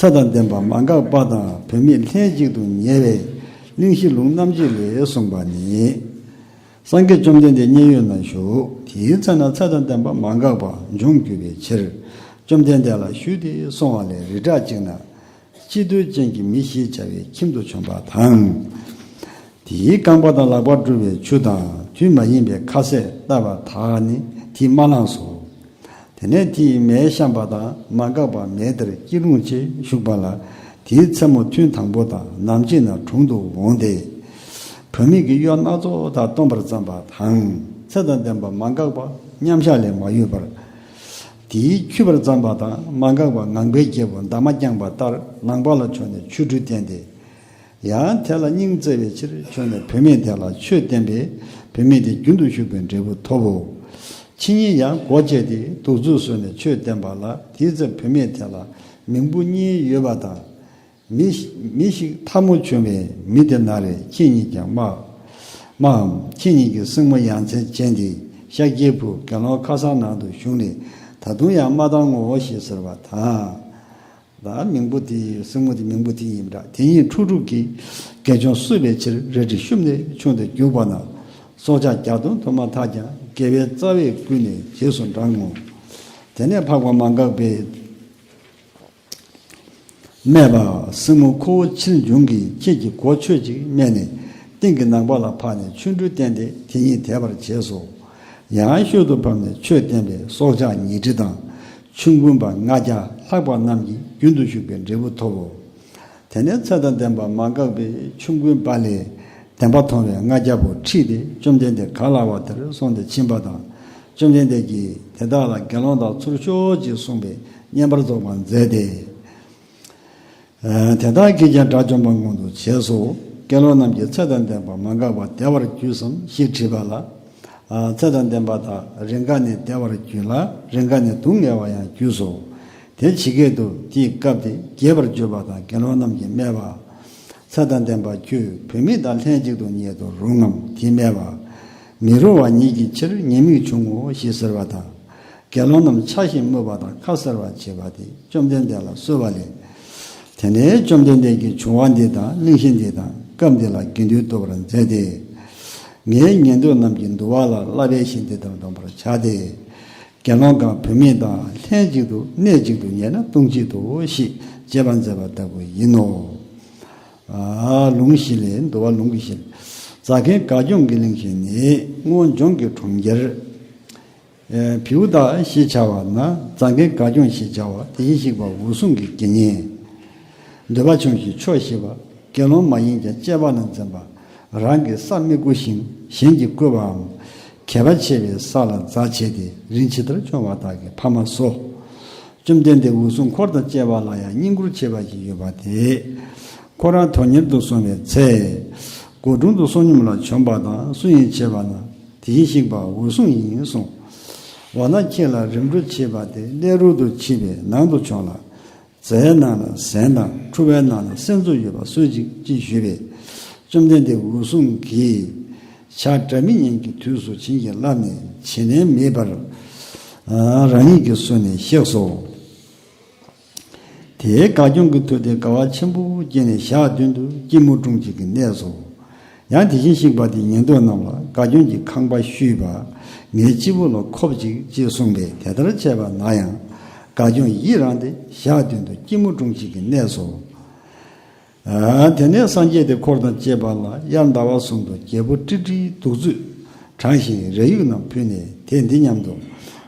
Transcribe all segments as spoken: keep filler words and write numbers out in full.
ཚེ་དང་ལྡན་པ་མ་འགགས་པ་དང་བུད་མེད་ལྷན་ཅིག་ཏུ་ཉལ་བའི་གླེང་གཞི་ལུང་རྣམ་འབྱེད་ལས་གསུངས་པ་ནི། སངས་རྒྱས་བཅོམ་ལྡན་འདས་མཉན་ཡོད་ན་བཞུགས། དེའི་ཚེ་ན་ཚེ་དང་ལྡན་པ་མ་འགགས་པ་འབྱུང་གྱུར་པའི་ཕྱིར། བཅོམ་ལྡན་འདས་ལ་ཞུས་ཏེ་གསུངས་པ་ལས་རི་བྲག་ཅིག་ན། སྤྱི་བརྟོལ་ཅན་གྱི་མི་ཞེས་བྱ་བའི་ཁྱིམ་དུ་བྱོན་པ་དང་། དེའི་རྐང་པ་དང་ལག་པར་བཀྲུ་བའི་ཆུ་དང་དུས་མ་ཡིན་པའི་ཁ་ཟས་བསྟབས་པ་དག་ནི་དེས་མ་བླངས་སོ། དེ་ནས་དེ་ཡི་མལ་བཤམས་པ་དང་མ་འགགས་པ་མལ་དེར་སྐྱིལ་ཀྲུང་བཅས་བཞུགས་པ་ལ། དེའི་མཚན་མོ་ཐུན་དང་པོ་དང་ནམ་ཕྱེད་ན་དྲུང་དུ་འོངས་ཏེ། བུད་མེད་ཀྱི་གཡོ་སྣ་ཚོགས་དག་སྟོན་པར་བརྩམས་པ་དང་། ཚེ་དང་ལྡན་པ་མ་འགགས་པ་མཉམ་བཞག་ལས་མ་གཡོས་པར། དེས་འཁྱུད་པར་བརྩམས་པ་དང་མ་འགགས་པ་ངང་པའི་རྒྱལ་པོ་འདབ་མ་བརྐྱངས་པ་ལྟར་ནང་པ་ལ་བྱོན་ནས་ཆོ་འཕྲུལ་བསྟན་ཏེ། ཡང་དེ་ལ་སྙིང་བརྩེ་བའི་ཕྱིར་བྱོན་ནས་བུད་མེད་དེ་ལ་ཆོས་བསྟན་པས་བུད་མེད་དེ་རྒྱུན་དུ་ཞུགས་པའི་འབྲས་བུ་ཐོབ་བོ། ཕྱི་ཉིན་ཡང་སྒོ་ཕྱེ་སྟེ་གདུག་རྩུབ་གསོལ་ནས་ཆོས་བསྟན་པ་ལ། དེའི་ཚེ་བུད་མེད་དེ་ལ་མིང་པོ་གཉིས་ཡོད་པ་དང་། མི་མི་ཞིག་ཐལ་མོ་བྱུང་བས་མི་དེ་ན་རེ། ཁྱེད་གཉིས་ཀྱང་སྨྲ། སྨྲའམ། ཁྱེད་གཉིས་ཀྱི་སྲིང་མོ་ཡ་མཚན་ཅན་དེ་ཤཱཀྱའི་བུ་དགེ་སློང་ཁ་སང་ནང་དུ་བཞུགས་ནས་ད་དུང་ཡང་མ་བཏང་ངོ་ཞེས་ཟེར་བ་དང་། ད་མིང་པོ་དེ་སྲིང་མོ་དེ་མིང་པོ་དེ་ཡིན་འདྲ། དེ་ཉིད་ཁྲུག་ཁྲུག་གིས་དགེ་སྦྱོང་གསོད་པའི་ཕྱིར་རལ་གྲི་ཤུབས་ནས་ཕྱུང་སྟེ་རྒྱུག་པ་ན། སྲོག་ཆགས་བརྒྱ་སྟོང་དུ་མ་དག་ཀྱང་དགེ་བའི་རྩ་བས་བསྐུལ་ནས་རྗེས་སུ་འབྲང་ངོ་། དེ་ནས་འཕགས་པ་མ་འགགས་པས་སྨྲས་པ། སྲིང་མོ་ཁོ་བོ་ཕྱིར་འབྱུང་གིས་ཁྱེད་ཀྱི་གོ་ཆོད་ཅིག་སྨྲས་ནས་སྟེང་གི་ནང་པ་ལ་ཕབ་ནས་ཆོ་འཕྲུལ་བསྟན་ཏེ་དེ་ཉིད་དེད་པར་བྱས་སོ། ཡང་ཤུལ་དུ་བབས་ནས་ཆོས་བསྟན་པས་སྲོག་ཆགས་ཉི་ཁྲི་དང་། ཆོས་མགོན་པ་ལྔ་བརྒྱ་ལྷགས་པ་རྣམས་ཀྱིས་རྒྱུན་དུ་ཞུགས་པའི་འབྲས་བུ་ཐོབ་བོ། དེ་ནས་ཚེ་དང་ལྡན་པ་མ་འགགས་པས་ཆོས་མགོན་པ་ལས་བདེན་པ་མཐོང་བའི་ལྔ་བརྒྱ་པོ་ཁྲིད་དེ་བཅོམ་ལྡན་འདས་ག་ལ་བ་དེར་སོང་སྟེ་ཕྱིན་པ་དང་། བཅོམ་ལྡན་འདས་ཀྱིས་དེ་དག་ལ་དགེ་སློང་དག་ཚུར་ཤོག་ཅེས་གསུངས་པས་བསྙེན་པར་རྫོགས་པར་མཛད་དེ། དེ་དག་གིས་ཀྱང་དགྲ་བཅོམ་པ་མངོན་དུ་བྱས་སོ། དགེ་སློང་རྣམས་ཀྱིས་ཚེ་དང་ལྡན་པ་མ་འགགས་པ་བདེ་བར་གྱུར་སམ་ཞེས་དྲིས་པ་ལ། ཚེ་དང་ལྡན་པ་དག་རེས་འགའ་ནི་བདེ་བར་གྱུར་ལ་རེས་འགའ་ནི་སྡུག་བསྔལ་བར་ཡང་གྱུར་སོ། དེ་ཇི་སྐད་དུ་དེའི་སྐབས་དེ་རྒྱས་པར་བརྗོད་པ་དང་། དགེ་སློང་རྣམས་ཀྱིས་སྨྲས་པ། ཚེ་དང་ལྡན་པ་ཁྱོད་བུད་མེད་དང་ལྷན་ཅིག་ཏུ་ཉལ་དུ་རུང་ངམ། དེས་སྨྲས་པ། མི་རུང་བ་ཉིད་ཀྱི་ཕྱིར་ཉེས་དམིགས་ཆུང་ངོ་ཞེས་ཟེར་བ་དང་། དགེ་སློང་རྣམས་ཕྱག་བཞིན་དམོད་པ་དང་ཁ་གསལ་བར་བྱེད་པ་དེ་བཅོམ་ལྡན་འདས་ལ་གསོལ་བ་ལས། དེ་ནས་བཅོམ་ལྡན་འདས་ཀྱིས་བྱུང་བ་འདི་དང་གླེང་གཞི་འདི་དང་སྐབས་འདི་ལ་དགེ་འདུན་བསྟོད་པར་མཛད་དེ། ངའི་ཉན་ཐོས་རྣམས་ཀྱིས་འདུལ་བ་ལ་བསླབ་པའི་གཞི་འདི་ལྟར་འདོམས་པར་བྱ་སྟེ། དགེ་སློང་གང་བུད་མེད་དང་ལྷན་ཅིག་ཏུ་གནས་གཅིག་ཏུ་ཉལ་ན་ལྟུང་བྱེད་དོ་ཞེས་བཅས་པ་མཛད་པ་ལྟ་བུ་ཡིན་ནོ། ལུང་གཞི་ལས། འདུལ་བ་ལུང་གི་གཞི་ལས། རྫ་མཁན་དགའ་སྐྱོང་གི་གླེང་གཞི་ནི་སྔོ་ལྗང་གི་གྲོང་ཁྱེར། བེའུ་དག་ཞེས་བྱ་བ་ན་རྫ་མཁན་དགའ་སྐྱོང་ཞེས་བྱ་བ་དེ་བཞིན་གཤེགས་པ་འོད་སྲུང་གི་དགེ་བསྙེན། འདོད་པ་ཆུང་ཞིང་ཆོག་ཤེས་པ། དགེ་སློང་མ་ཡིན་ཀྱང་སྤྱད་པ་ལ་འཛེམ་པ། རང་གི་ས་མི་བརྐོ་ཞིང་གཞན་གྱིས་བརྐོས་པའམ། གད་པ་ཆེ་བའི་ས་ལ་རྫ་བྱས་ཏེ་རིན་ཆེ་ལྟར་སྐྱོང་བ་དག་གི་ཕ་མ་སོ། བཅོམ་ལྡན་འདས་འོད་སྲུང་འཁོར་དང་བཅས་པ་ལ་ཡང་བསྙེན་བཀུར་བྱེད་པ་ཞིག་ཡོད་པ་དེས། ཁོ་རང་དོན་གཉེར་དུ་སོང་བའི་ཚེ། སྒོ་དྲུང་དུ་བསོད་སྙོམས་ལ་བྱོན་པ་དང་སུ་ཡིས་བྱས་པ་ན་དེ་བཞིན་གཤེགས་པ་འོད་སྲུང་ཡིན་གསུངས། འོ་ན་ཁྱེད་ལ་རིམ་གྲོ་བྱེད་པ་དེ་ཀླད་རོལ་དུ་ཕྱིན་པའི་ནང་དུ་བྱོན་ལ། རྫའི་ནང་ན་ཟན་དང་ཁྲོ་བའི་ནང་ན་སྲན་ཚོགས་ཡོད་པ་གསོལ་ཅིག་ཅེས་ཞུས་པས། བཅོམ་ལྡན་འདས་འོད་སྲུང་གིས། བྱ་སྒྲ་མི་སྙན་གྱི་དུས་སུ་བྱིན་གྱིས་བརླབས་ནས་བྱིན་ལེན་མེད་པར། རང་ཉིད་ཀྱིས་གསོལ་ནས་གཤེགས་སོ། དེས་དགའ་སྐྱོང་གི་མཐུ་དེ་དགའ་བ་ཆེན་པོ་སྐྱེས་ནས་ཞག་བདུན་དུ་སྐྱིལ་མོ་ཀྲུང་གཅིག་གིས་གནས་སོ། ཡང་དེ་བཞིན་གཤེགས་པ་དེས་ཉན་ཐོས་རྣམས་ལ་དགའ་སྐྱོང་གི་ཁང་པ་ཞུས་པ། ངའི་སྤྱི་བོ་ལ་ཁོབ་ཅིག་ཅེས་གསུངས་པས་དེ་ལྟར་བྱས་པ་ན་ཡང་། དགའ་སྐྱོང་ཡིད་རངས་ཏེ་ཞག་བདུན་དུ་སྐྱིལ་མོ་ཀྲུང་གཅིག་གིས་གནས་སོ། དེ་ནས་སངས་རྒྱས་དེ་འཁོར་དང་བཅས་པ་ལ་དབྱར་ཟླ་བ་གསུམ་དུ་རྒྱལ་པོ་ཀྲི་ཀྲིའི་གདུག་རྩུབ་དྲངས་ཤིང་རས་ཡུག་རྣམས་ཕུལ་ནས་དེས་འདི་སྙམ་དུ།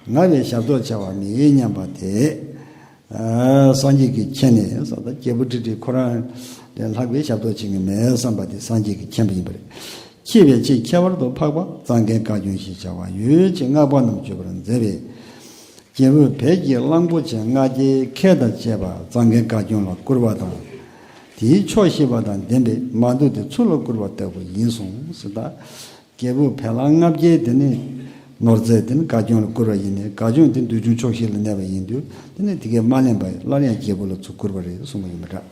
ང་བས་ཞབས་ཏོག་བྱ་བ་མེད་སྙམ་པ་དེས། སངས་རྒྱས་ཀྱིས་མཁྱེན་ནས་ས་ད་རྒྱལ་པོ་ཀྲི་ཀྲི་ཁོ་རང་ལས་ལྷག་པའི་ཞབས་ཏོག་བྱེད་མཁན་མེད་བསམ་པ་དེ་སངས་རྒྱས་ཀྱིས་མཁྱེན་པ་ཡིན་པ་རེད། ཁྱེད་བས་ཆེས་ཁྱད་པར་དུ་འཕགས་པ་རྫ་མཁན་དགའ་སྐྱོང་ཞེས་བྱ་བ་ཡོད་ཅེས་བསྔགས་པ་རྣམས་བརྗོད་པར་མཛད་པས། རྒྱལ་པོས་བལ་གྱི་གླང་པོ་ཆེ་ལྔ་བརྒྱའི་ཁལ་དང་བཅས་པ་རྫ་མཁན་དགའ་སྐྱོང་ལ་བསྐུར་བ་དང་། དེའི་ཆོག་ཤེས་པ་དང་ལྡན་པས་མ་འདུག་སྟེ་ཚུར་ལ་བསྐུར་བ་ལྟ་བུ་ཡིན་གསུངས་སོ། ད་རྒྱལ་པོས་བལ་གླང་ལྔ་བརྒྱའི་དེ་ནི་ནོར་རྫས་དེ་ནི་དགའ་སྐྱོང་ལ་བསྐུར་བ་ཡིན་ནས་དགའ་སྐྱོང་དེ་འདོད་ཆུང་ཆོག་ཤེས་ལ་གནས་པ་ཡིན་དུས་དེ་ནི་དེ་གས་མ་ལེན་པར་སླར་ཡང་རྒྱལ་པོ་ལ་ཚུར་བསྐུར་བ་རེད་གསུངས་པ་ཡིན་པ་འདྲ།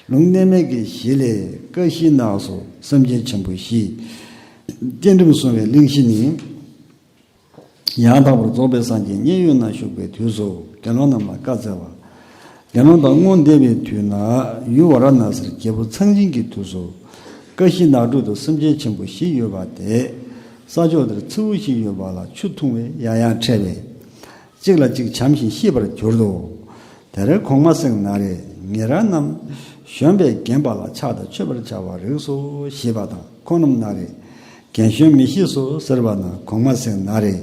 ལུང་གནས་མལ་གྱི་གཞི་ལས་ཀ་ཤི་ནགས་སུ་སེམས་ཅན་ཆེན་པོ་བཞི། བསྐྱེད་རིམ་གསུང་བའི་གླེང་གཞི་ནི། ཡང་དག་པར་རྫོགས་པའི་སངས་རྒྱས་མཉན་ཡོད་ན་བཞུགས་པའི་དུས་སུ་དགེ་སློང་རྣམས་ལ་བཀའ་སྩལ་བ། དགེ་སློང་དག་སྔོན་འདས་པའི་དུས་ན་ཡུལ་ཝཱ་ར་ཎཱ་སིར་རྒྱལ་པོ་ཚངས་བྱིན་གྱི་དུས་སུ་ཀ་ཤི་ནགས་ཁྲོད་དུ་སེམས་ཅན་ཆེན་པོ་བཞི་ཡོད་པ་དེ། ས་ཕྱོགས་དེར་མཚེའུ་བཞི་ཡོད་པ་ལ་ཆུ་འཐུང་བས་ཡང་ཡང་འཕྲད་པས། གཅིག་ལ་གཅིག་བྱམས་ཤིང་ཤེས་པར་གྱུར་ཏོ། དེར་གོང་མ་སེང་ན་རེ། ཉེ་རང་རྣམས་གཞོན་པས་རྒན་པ་ལ་ཕྱག་དང་མཆོད་པར་བྱ་བར་རིགས་སོ་ཞེས་པ་དང་། ཁོང་རྣམས་ན་རེ། རྒན་གཞོན་མི་ཤེས་སོ་ཟེར་བ་ན། གོང་མ་སེང་ན་རེ།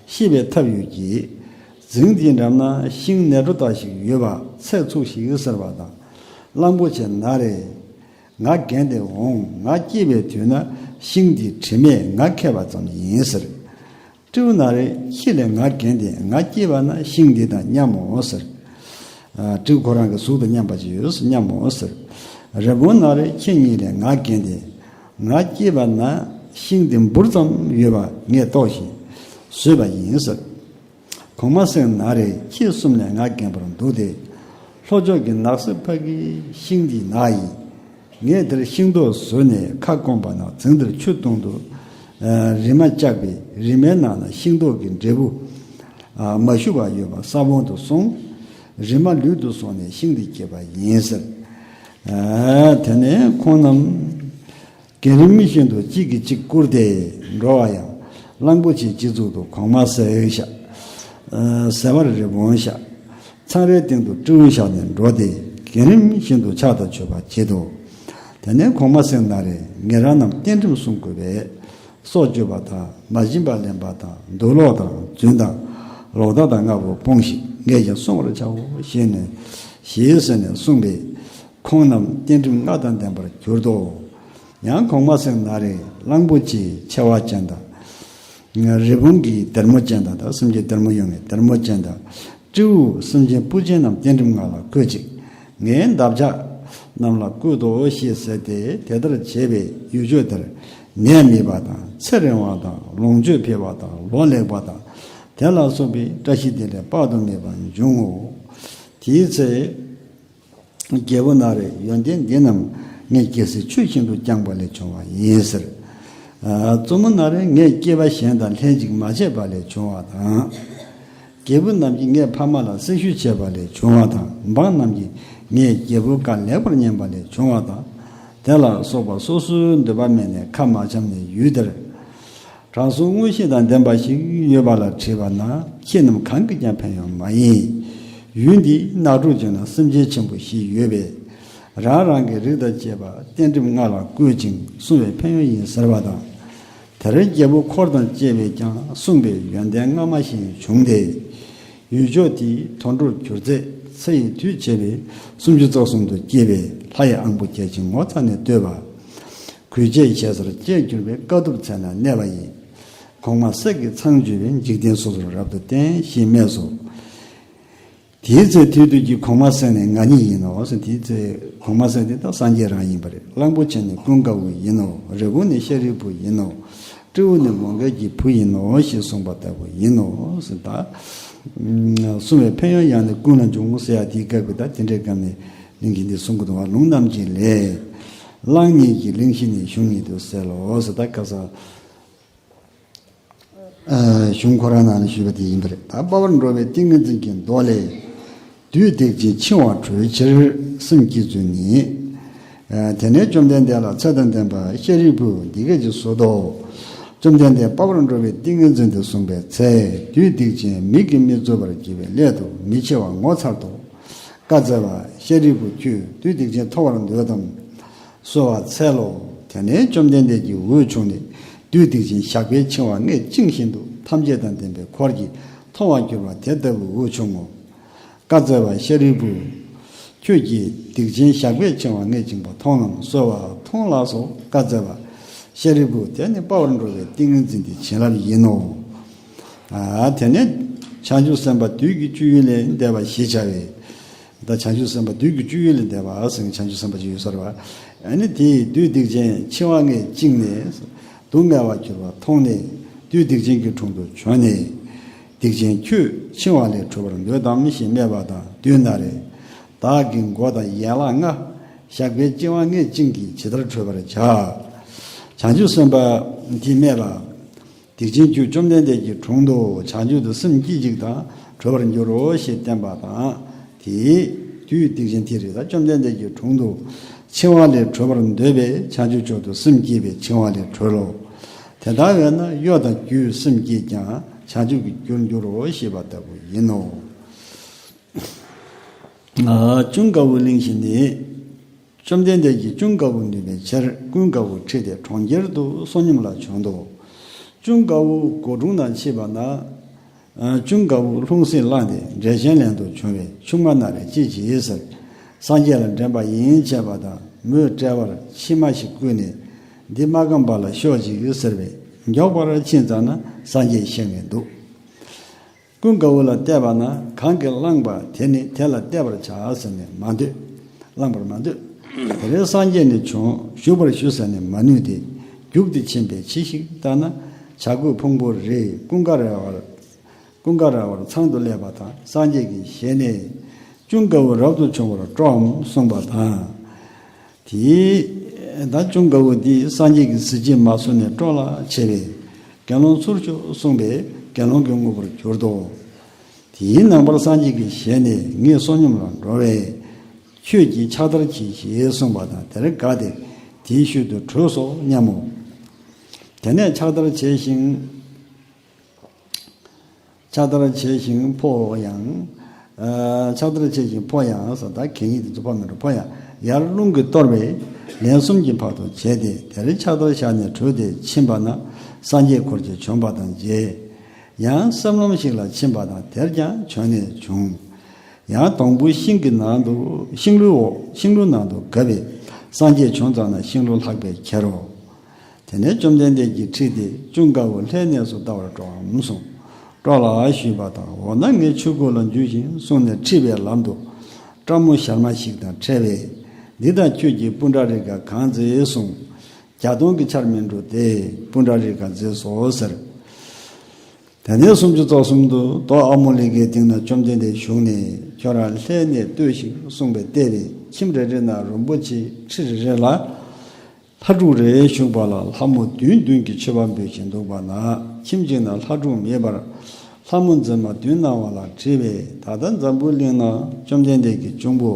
ཤེས་པའི་ཐབས་ཡོད་ཀྱི། རྫིང་དེའི་འགྲམ་ན་ཤིང་ནེ་ཊོ་ཏ་ཞིག་ཡོད་པ་ཚེ་ཚུགས་ཤིག་ཟེར་བ་དང་། གླང་པོ་ཆེ་ན་རེ། ང་རྒན་དེ་འོང་། ང་སྐྱེས་པའི་དུས་ན་ཤིང་དེའི་དྲི་མས་ང་ཁེབས་པ་ཙམ་ཡིན་ཟེར། སྤྲེའུ་ན་རེ། ཁྱེད་ལས་ང་རྒན་དེ། ང་སྐྱེས་པ་ན་ཤིང་འདི་དང་མཉམ་མོ་ཟེར། ཨ། སྤྲེའུ་ཁོ་རང་གི་གཟུགས་དང་མཉམ་པ་ཅིག་ཡོད་ཟེར། མཉམ་མོ་ཟེར། རི་བོང་ན་རེ། ཁྱེད་གཉིས་ལས་ང་རྒན་དེ། ང་སྐྱེས་པ་ན་ཤིང་འདི་འབུར་ཙམ་ཡོད་པ་ངས་རྟོགས་ཤིང་བཟོས་པ་ཡིན་ཟེར། གོང་མ་སེང་ན་རེ། ཁྱེད་གསུམ་ལས་ང་རྒན་པར་འདུག་སྟེ། ལྷོ་ཕྱོགས་ཀྱི་ནགས་གསེབ་ཕ་གིའི་ཤིང་འདི་ན་ཡིན། ངས་དེར་ཤིང་ཏོག་བཟོས་ནས་ཁ་སྐོམ་པ་ན་རྫིང་དེར་ཆུ་བཏུང་དུ། ཨ། རིལ་མ་བཅག་པས་རིལ་མའི་ནང་ན་ཤིང་ཏོག་གི་འབྲས་བུ། ཨ། མ་ཞུ་བ་ཡོད་པ་ས་བོན་དུ་སོང་། རིལ་མ་ལུད་དུ་སོང་ནས་ཤིང་དེ་སྐྱེས་པ་ཡིན་ཟེར། ཨ། དེ་ནས་ཁོང་རྣམས་གྱེན་རིམ་བཞིན་དུ་གཅིག་གིས་གཅིག་བཀུར་ཏེ་འགྲོ་བ་ཡང་། གླང་པོ་ཆེའི་སྤྱི་གཙུག་ཏུ་གོང་མ་སེང་བཞག། ཨ། ཟེ་བར་རི་བོང་བཞག། ཚང་རའི་སྟེང་དུ་སྤྲེའུ་བཞག་ནས་འགྲོ་སྟེ་གྱེན་རིམ་བཞིན་དུ་ཕྱག་དང་མཆོད་པ་བྱེད་དོ། དེ་ནས་གོང་མ་སེང་ན་རེ། ཉེ་རང་རྣམས་བསྟན་ཁྲིམས་སྲུང་དགོས་པས། སྲོག་གཅོད་པ་དང་། མ་བྱིན་པ་ལེན་པ་དང་། འདུག་ལོག་དང་། རྫུན་དང་། ལོག་ལྟ་དང་ལྔ་པོ་སྤོངས་ཤིག། ངས་ཀྱང་བསྲུང་བར་བྱའོ་ཞེས་ནས། ཞེས་ཟེར་ནས་གསུངས་པས། ཁོང་རྣམས་བསྟན་ཁྲིམས་ལྔ་དང་ལྡན་པར་གྱུར་ཏོ། ཡང་གོང་མ་སེང་ན་རེ། གླང་པོ་ཆེའི་མཆེ་བ་ཅན་དང་། རི་བོང་གི་སྡེར་མོ་ཅན་དང་། ད་སེམས་ཅན་སྡེར་མོ་ཡོང་བའི་སྡེར་མོ་ཅན་དང་། སྤྲེའུ་སེམས་ཅན་སྤུ་ཅན་རྣམས་བསྟན་ཁྲིམས་ལྔ་ལ་བཀོད་ཅིག། ངའི་འདབ་ཆགས་རྣམས་ལ་བཀོད་དོ་ཞེས་ཟེར་ཏེ། དེ་ལྟར་བྱས་པས་ཡུལ་ཕྱོགས་དེར་ནད་མེད་པ་དང་། ཚེ་རིང་བ་དང་། ལོངས་སྤྱོད་འཕེལ་བ་དང་། ལོ་ལེགས་པ་དང་། དེ་ལ་སོགས་པའི་བཀྲ་ཤིས་བདེ་ལེགས་དཔག་ཏུ་མེད་པ་འབྱུང་ངོ་། དེའི་ཚེ། རྒྱལ་པོ་ན་རེ། ཡོན་ཏན་འདི་རྣམས་ངས་རྒྱལ་སྲིད་ཆོས་བཞིན་དུ་བསྐྱངས་པ་ལས་བྱུང་བ་ཡིན་ཟེར། ཨ། བཙུན་མོ་ན་རེ། ངས་སྐྱེས་པ་གཞན་དང་ལྷན་ཅིག་མ་བྱས་པ་ལས་བྱུང་བ་དང་། རྒྱལ་བུ་རྣམས་ཀྱིས་ངའི་ཕ་མ་ལ་སྲི་ཞུ་བྱས་པ་ལས་བྱུང་བ་དང་། འབངས་རྣམས་ཀྱིས་ངས་རྒྱལ་པོའི་བཀའ་ལེགས་པར་ཉན་པ་ལས་བྱུང་བ་དང་། དེ་ལ་སོགས་པ་སོ་སོའི་འདོད་པ་མེད་ནས་ཁ་མ་འཆམ་ནས་ཡུལ་དེར། དྲང་སྲོང་མངོན་ཤེས་དང་ལྡན་པ་ཞིག་ཡོད་པ་ལ་དྲིས་པ་ན། ཁྱེད་རྣམས་གང་གིས་ཀྱང་ཕན་ཡོན་མ་ཡིན། ཡུལ་འདིའི་ནགས་ཁྲོད་ཅིག་ན་སེམས་ཅན་ཆེན་པོ་བཞི་ཡོད་པས། རང་རང་གི་རིགས་དང་བཅས་པ་བསྟན་ཁྲིམས་ལྔ་ལ་བཀོད་ཅིང་བསྲུང་བས་ཕན་ཡོན་ཡིན་ཟེར་བ་དང་། དེར་རྒྱལ་པོ་འཁོར་དང་བཅས་པས་ཀྱང་གསུངས་པས་ཡོན་ཏན་སྔ་མ་བཞིན་བྱུང་སྟེ། ཡུལ་ཕྱོགས་དེའི་དོན་འགྲུབ་གྱུར་ཚེ་ཚེ་ཡི་དུས་བྱས་པས་སུམ་ཅུ་རྩ་གསུམ་དུ་སྐྱེས་པས། ལྷ་ཡི་དབང་པོ་བརྒྱ་བྱིན་ངོ་མཚར་ནས་བསྟོད་པ། གུས་བཅས་ཞེ་སར་བཅས་གྱུར་པའི་དཀའ་ཐུབ་ཚལ་ན་གནས་པ་ཡིན། གོང་མ་སེང་གི་ཚང་བརྒྱུད་པའི་འཇིག་རྟེན་སོ་སོར་རབ་ཏུ་བསྟན་ཞེས་སྨྲས་སོ། དེའི་ཚེ་དེའི་དུས་ཀྱི་གོང་མ་སེང་ནི་ང་ཉིད་ཡིན་ནོ་ཟེར། དེའི་ཚེ་གོང་མ་སེང་དེ་ད་སངས་རྒྱས་རང་ཡིན་པ་རེད། གླང་པོ་ཆེ་ནི་ཀུན་དགའ་བོ་ཡིན་ནོ། རི་བོང་ནི་ཤཱ་རིའི་བུ་ཡིན་ནོ། སྤྲེའུ་ནི་མོའུ་འགལ་གྱི་བུ་ཡིན་ནོ་ཞེས་གསུངས་པ་ལྟ་བུ་ཡིན་ནོ་ཟེར། ད་གསུང་བའི་ཕན་ཡོན་ཡང་ནི་ཀུན་ལ་འབྱུང་ཟེར་ཡ་དེའི་སྐབས་ཀྱི་ད་དེ་འདྲའི་སྐབས་ནས་གླིང་གི་འདི་གསུང་གི་འདུག་བ། ལུང་རྣམ་འབྱེད་ལས། གླང་ཉིད་ཀྱིས་གླིང་བཞི་ནི་གཞུང་ཉིད་དུ་གསལ་ལོ་ཟེར། ད་ཁ་སང་། ཨ། གཞུང་ཁོ་རང་ནང་ནས་ཞུས་པ་དེ་ཡིན་པ་རེད། ད་དཔའ་བར་འགྲོ་བའི་ཏིང་ངེ་འཛིན་གྱི་མདོ་ལས། བདུད་སྡིག་ཅན་འཆིང་བ་གྲོལ་ཕྱིར་སེམས་བསྐྱེད་ཚུལ་ནི། ཨ། དེ་ནས་བཅོམ་ལྡན་འདས་ལ་ཚེ་དང་ལྡན་པ་ཤཱ་རིའི་བུས་འདི་སྐད་ཅེས་གསོལ་ཏོ། བཅོམ་ལྡན་འདས་དཔའ་བར་འགྲོ་བའི་ཏིང་ངེ་འཛིན་དུ་གསུངས་པའི་ཚེ། བདུད་སྡིག་ཅན་མིག་གིས་མི་རྩུབ་པར་བགྱི་བའི་སླད་དུ་མི་འཆི་བ་ངོ་མཚར་ཏོ། བཀའ་སྩལ་པ། ཤཱ་རིའི་བུ་ཁྱོད་བདུད་སྡིག་ཅན་ཐོབ་པར་འདོད་དམ། གསོལ་བ་འཚལ་ལོ། དེ་ནས་བཅོམ་ལྡན་འདས་ཀྱི་འོད་བྱུང་ནས་བདུད་སྡིག་ཅན་ཞགས་པས་འཆིང་བ་ལྔས་བཅིངས་བཞིན་དུ་ཐམས་ཅད་དང་ལྡན་པའི་འཁོར་གྱིས་མཐོང་བར་གྱུར་པ་དེ་ལྟ་བུའི་འོད་བྱུང་ངོ་། བཀའ་སྩལ་པ། ཤཱ་རིའི་བུ། ཁྱོད་ཀྱིས་སྡིག་ཅན་ཞགས་པས་འཆིང་བ་ལྔས་བཅིངས་པ་མཐོང་ངམ། གསོལ་བ། མཐོང་ལགས་སོ། བཀའ་སྩལ་པ། ཤཱ་རིའི་བུ། དེ་ནི་དཔའ་བར་འགྲོ་བའི་ཏིང་ངེ་འཛིན་དེ་བྱིན་རླབས་ཡིན་ནོ། ཨ། དེ་ནས་བྱང་ཆུབ་སེམས་དཔའ་བདུད་ཀྱི་སྤྱོད་ཡུལ་ལས་འདས་པ་ཞེས་བྱ་བའི། ད་བྱང་ཆུབ་སེམས་དཔའ་བདུད་ཀྱི་སྤྱོད་ཡུལ་ལས་འདས་པ་ཟེར་མཁན་བྱང་ཆུབ་སེམས་དཔའ་ཅིག་ཡོད་ས་རེད་བ། ཨ་ནི་དེས་བདུད་སྡིག་ཅན་འཆིང་བ་ལྔས་བཅིངས་ནས། སྡུག་བསྔལ་བར་གྱུར་པ་མཐོང་ནས། བདུད་སྡིག་ཅན་གྱི་དྲུང་དུ་བྱོན་ནས། སྡིག་ཅན་ཁྱོད་འཆིང་བ་ལས་གྲོལ་བར་འདོད་དམ་ཞེས་སྨྲས་པ་དང་། བདུད་ན་རེ། བདག་གི་མགོ་དང་ཡན་ལག་ལྔ། ཞགས་པས་བཅིང་བ་ལྔས་བཅིངས་ཀྱིས་ཇི་ལྟར་གྲོལ་བར་བྱ། བྱང་ཆུབ་སེམས་དཔའ་དེས་སྨྲས་པ། སྡིག་ཅན་ཁྱོད་བཅོམ་ལྡན་འདས་ཀྱི་དྲུང་དུ་བྱང་ཆུབ་ཏུ་སེམས་བསྐྱེད་ཅིག་དང་གྲོལ་བར་འགྱུར་རོ་ཞེས་བསྟན་པ་དང་། དེས་ དུས་སྡིག་ཅན་དེ་རེད། ད་བཅོམ་ལྡན་འདས་ཀྱི་དྲུང་དུ་འཆིང་བ་ལས་གྲོལ་བར་འདོད་པས་བྱང་ཆུབ་མཆོག་ཏུ་སེམས་བསྐྱེད་པས་འཆིང་བ་ལས་གྲོལ་ལོ། དེ་ལྟ་བས་ན་གཡོ་དང་སྒྱུའི་སེམས་བསྐྱེད་ཀྱང་བྱང་ཆུབ་ཀྱི་རྒྱུར་འགྱུར་རོ་ཞེས་པ་ལྟ་བུ་ཡིན་ནོ། ཨ། ཅུང་དཀའ་བའི་གླེང་གཞི་ནི། བཅོམ་ལྡན་འདས་ཀྱིས་ཅུང་དཀའ་བ་ནུས་པའི་ཕྱིར་ཀུན་དཀའ་བ་ཁྲིད་དེ་གྲོང་ཁྱེར་དུ་བསོད་སྙོམས་ལ་བྱོན་ཏོ། ཅུང་དཀའ་བ་སྒོ་དྲུང་ན་མཆིས་པ་ན། ཨ། ཅུང་དཀའ་བ་ལྷུང་བཟེད་བླངས་ཏེ་འགྲེལ་ཆེན་ལེན་དུ་བྱུང་བས་ཆུང་མ་ན་རེ་ཅི་བྱེད་ཟེར། སངས་རྒྱས་ལ་འདྲེན་པ་ཡིན་བྱས་པ་དང་མོས་དཔྲལ་བར་མཆིལ་མ་ཞིག་བསྐུས་ནས། འདི་མ་སྐམ་པ་ལ་ཤོག་ཅིག་ཟེར་བས་མགྱོགས་པར་ཕྱིན་ཙམ་ན་སངས་རྒྱས་གཤེགས་ནས་འདུག། ཀུན་དགའ་བོ་ལ་གཏད་པ་ན་གང་གིས་བླངས་པ་དེ་ནི་དེ་ལ་གཏད་པར་བྱ་ཟེར་ནས་མ་འདོད། བླངས་པར་མ་འདོད། དེ་རིང་སངས་རྒྱས་ནས་བྱུང་བཞུགས་པར་ཞུ་ཟེར་ནས་མ་ནུས་ཏེ། རྒྱུགས་ཏེ་ཕྱིན་པས་ཕྱི་ཞིག་ལྟ་ན་བྱ་རྒོད་ཕུང་པོ་རེ་ཀུན་དགའ་ར་བར། ཀུན་དགའ་ར་བར་ཚང་དུ་སླེབས་པ་དང་སངས་རྒྱས་ཀྱི་ཞལ་ནས། ཅུང་དཀའ་བོ་རབ་ཏུ་བྱུང་བར་སྤྲོའམ་གསུངས་པ་དང་། དེས་ད་ཅུང་དཀའ་བོ་འདི་སངས་རྒྱས་ཀྱི་གཟི་བརྗིད་མ་བཟོད་ནས་སྤྲོ་ལ་ཆེ་བས་དགེ་སློང་ཚུར་ཤོག་གསུངས་པས་དགེ་སློང་གི་དངོས་པོར་གྱུར་ཏོ། དེའི་ནངས་པར་སངས་རྒྱས་ཀྱི་ཞལ་ནས་ངས་བསོད་སྙོམས་ལ་འགྲོ་བས་ཁྱོད་ཀྱིས་ཕྱག་བདར་གྱིས་ཞེས་གསུངས་པ་དང་དེར་དགའ་སྟེ་དེའི་ཤུལ་དུ་བྲོས་སོ་སྙམ་མོ། དེ་ནས་ཕྱག་བདར་བྱས་ཤིང་། ཕྱག་བདར་བྱས་ཤིང་ཕོ་ཡང་། ཨ། ཕྱག་བདར་བྱས་ཤིང་ཕོ་ཡང་ཟེར་ད་གད་སྙིགས་དེ་ཚོ་ཕོ་མི་འགྲོ་ཕོ་ཡང་ཡར་རླུང་གིས་གཏོར་བས་ལན་གསུམ་གྱི་བར་དུ་བྱས་ཏེ་དེར་ཕྱག་བདར་བཞག་ནས་བྲོས་ཏེ་ཕྱིན་པ་ན་སངས་རྒྱས་འཁོར་གྱིས་བྱོན་པ་དང་མཇལ། ཡང་སེམས་ལམ་ཞིག་ལ་ཕྱིན་པ་དང་དེར་ཀྱང་བྱོན་ནས་བྱུང་། ཡང་སྡོང་བུ་ཤིང་གི་ནང་དུ་ཤིང་ལོའི་འོག་ཤིང་ལོའི་ནང་དུ་བརྒབ་པས་སངས་རྒྱས་བྱོན་ཙམ་ན་ཤིང་ལོ་ལྷགས་པས་ཁྱེར་རོ། དེ་ནས་བཅོམ་ལྡན་འདས་ཀྱིས་ཁྲིད་དེ་ཅུང་དཀའ་བོ་ལྷའི་གནས་སུ་བལྟ་བར་འགྲོའམ་གསུངས། སྤྲོ་ལ་ཞུས་པ་དང་འོ་ན་ངས་ཆོས་གོས་ལ་འཇུས་ཤིང་གསུངས་ནས་ཁྲིད་པའི་ལམ་དུ་སྤྲ་མོ་ཞར་མ་ཞིག་དང་འཕྲད་པས་འདི་དང་ཁྱོད་ཀྱི་སྤུན་ཟླ་རེས་འགའ་གང་མཛེས་གསུངས། བརྒྱ་སྟོང་གི་ཆར་མི་འགྲོ་སྟེ་སྤུན་ཟླ་རེས་འགའ་མཛེས་སོ་ཟེར། དེ་ནས་སུམ་ཅུ་རྩ་གསུམ་དུ་རྡོ་ཨ་མོ་ལི་ཀའི་སྟེང་ན་བཅོམ་ལྡན་འདས་བཞུགས་ནས་ཁྱོད་རང་ལྷའི་གནས་ལྟོས་ཤིག་གསུངས་པས་བལྟས་པས་ཁྱིམ་རེ་རེ་ན་རིན་པོ་ཆེའི་ཁྲི་རེ་རེ་ལ། ལྷ་དྲུག་རེ་བཞུགས་པ་ལ་ལྷ་མོ་བདུན་བདུན་གྱིས་མཆོད་པ་འབུལ་བཞིན་འདུག་པ་ན་ཁྱིམ་གཅིག་ན་ལྷ་དྲུག་མེད་པར་ལྷ་མོ་མཛེས་མ་བདུན་སྣང་བ་ལ་དྲིས་པས་ད་ལྟ་འཛམ་བུའི་གླིང་ན་བཅོམ་ལྡན་འདས་ཀྱི་གཅུང་པོ་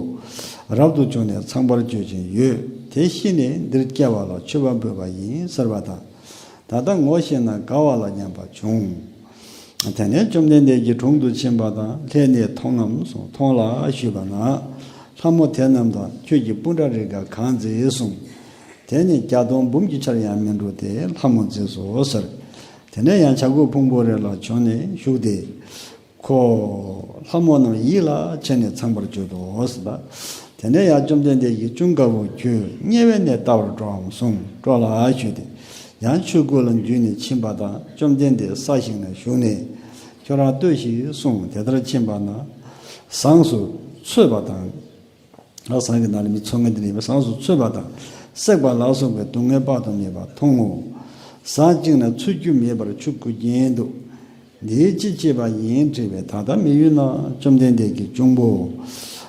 རབ་ཏུ་བྱུང་ནས་ཚངས་པར་སྤྱོད་ཅིང་ཡོད་དེ་ཤི་ནས་འདིར་སྐྱེ་བ་ལ་མཆོད་པ་འབུལ་བ་ཡིན་ཟེར་བ་དང་། ད་ལྟ་ངོ་ཤེས་ན་དགའ་བ་ལ་སྙམ་པ་བྱུང་། དེ་ནས་བཅོམ་ལྡན་འདས་ཀྱི་དྲུང་དུ་ཕྱིན་པ་དང་ལྷའི་གནས་མཐོང་ངམ་གསུངས་མཐོང་ལ་ཞུས་པ་ན། ལྷ་མོ་དེ་རྣམས་དང་ཁྱོད་ཀྱི་སྤུན་ཟླ་རེས་འགའ་གང་མཛེས་གསུངས། དེ་ནི་བརྒྱ་སྟོང་འབུམ་གྱི་ཆར་ཡང་མི་འགྲོ་སྟེ་ལྷ་མོ་མཛེས་སོ་ཟེར། དེ་ནས་ཡང་བྱ་རྒོད་ཕུང་པོ་རེ་ལ་བྱོན་ནས་བཞུགས་ཏེ། ཁོ། ལྷ་མོ་རྣམས་ཡིད་ལ་བྱས་ནས་ཚངས་པར་སྤྱོད་དོ་ཟེར་ལ། དེ་ནས་ཡང་བཅོམ་ལྡན་འདས་ཀྱིས་ཅུང་དཀའ་བོ་ཁྱོད་དམྱལ་བའི་གནས་བལྟ་བར་འགྲོའམ་གསུངས་སྤྲོ་ལ་ཞུས་ཏེ། ཡང་ཆོས་གོས་ལ་འཇུས་ནས་ཕྱིན་པ་དང་བཅོམ་ལྡན་འདས་ས་ཞིག་ན་བཞུགས་ནས་ཁྱོད་རང་ལྟོས་ཤིག་གསུངས་དེ་ལྟར་ཕྱིན་པ་ན། ཟངས་སུ་ཚོས་པ་དང་། ཟངས་ཀྱི་ནང་ལ་མི་ཚོ་ངན་དེ་ལས་ཟངས་སུ་ཚོས་པ་དང་བསྲེགས་པ་ལ་སོགས་པའི་སྡུག་བསྔལ་དཔག་ཏུ་མེད་པ་མཐོང་ངོ་། ཟངས་གཅིག་ན་ཚོས་རྒྱུ་མེད་པར་ཆུ་ཁུ་རྒྱན་འདུག་འདིའི་ཅི་བྱེད་པ་ཡིན་དྲིས་པས་ད་ལྟ་མི་ཡུལ་ན་བཅོམ་ལྡན་འདས་ཀྱི་གཅུང་པོ་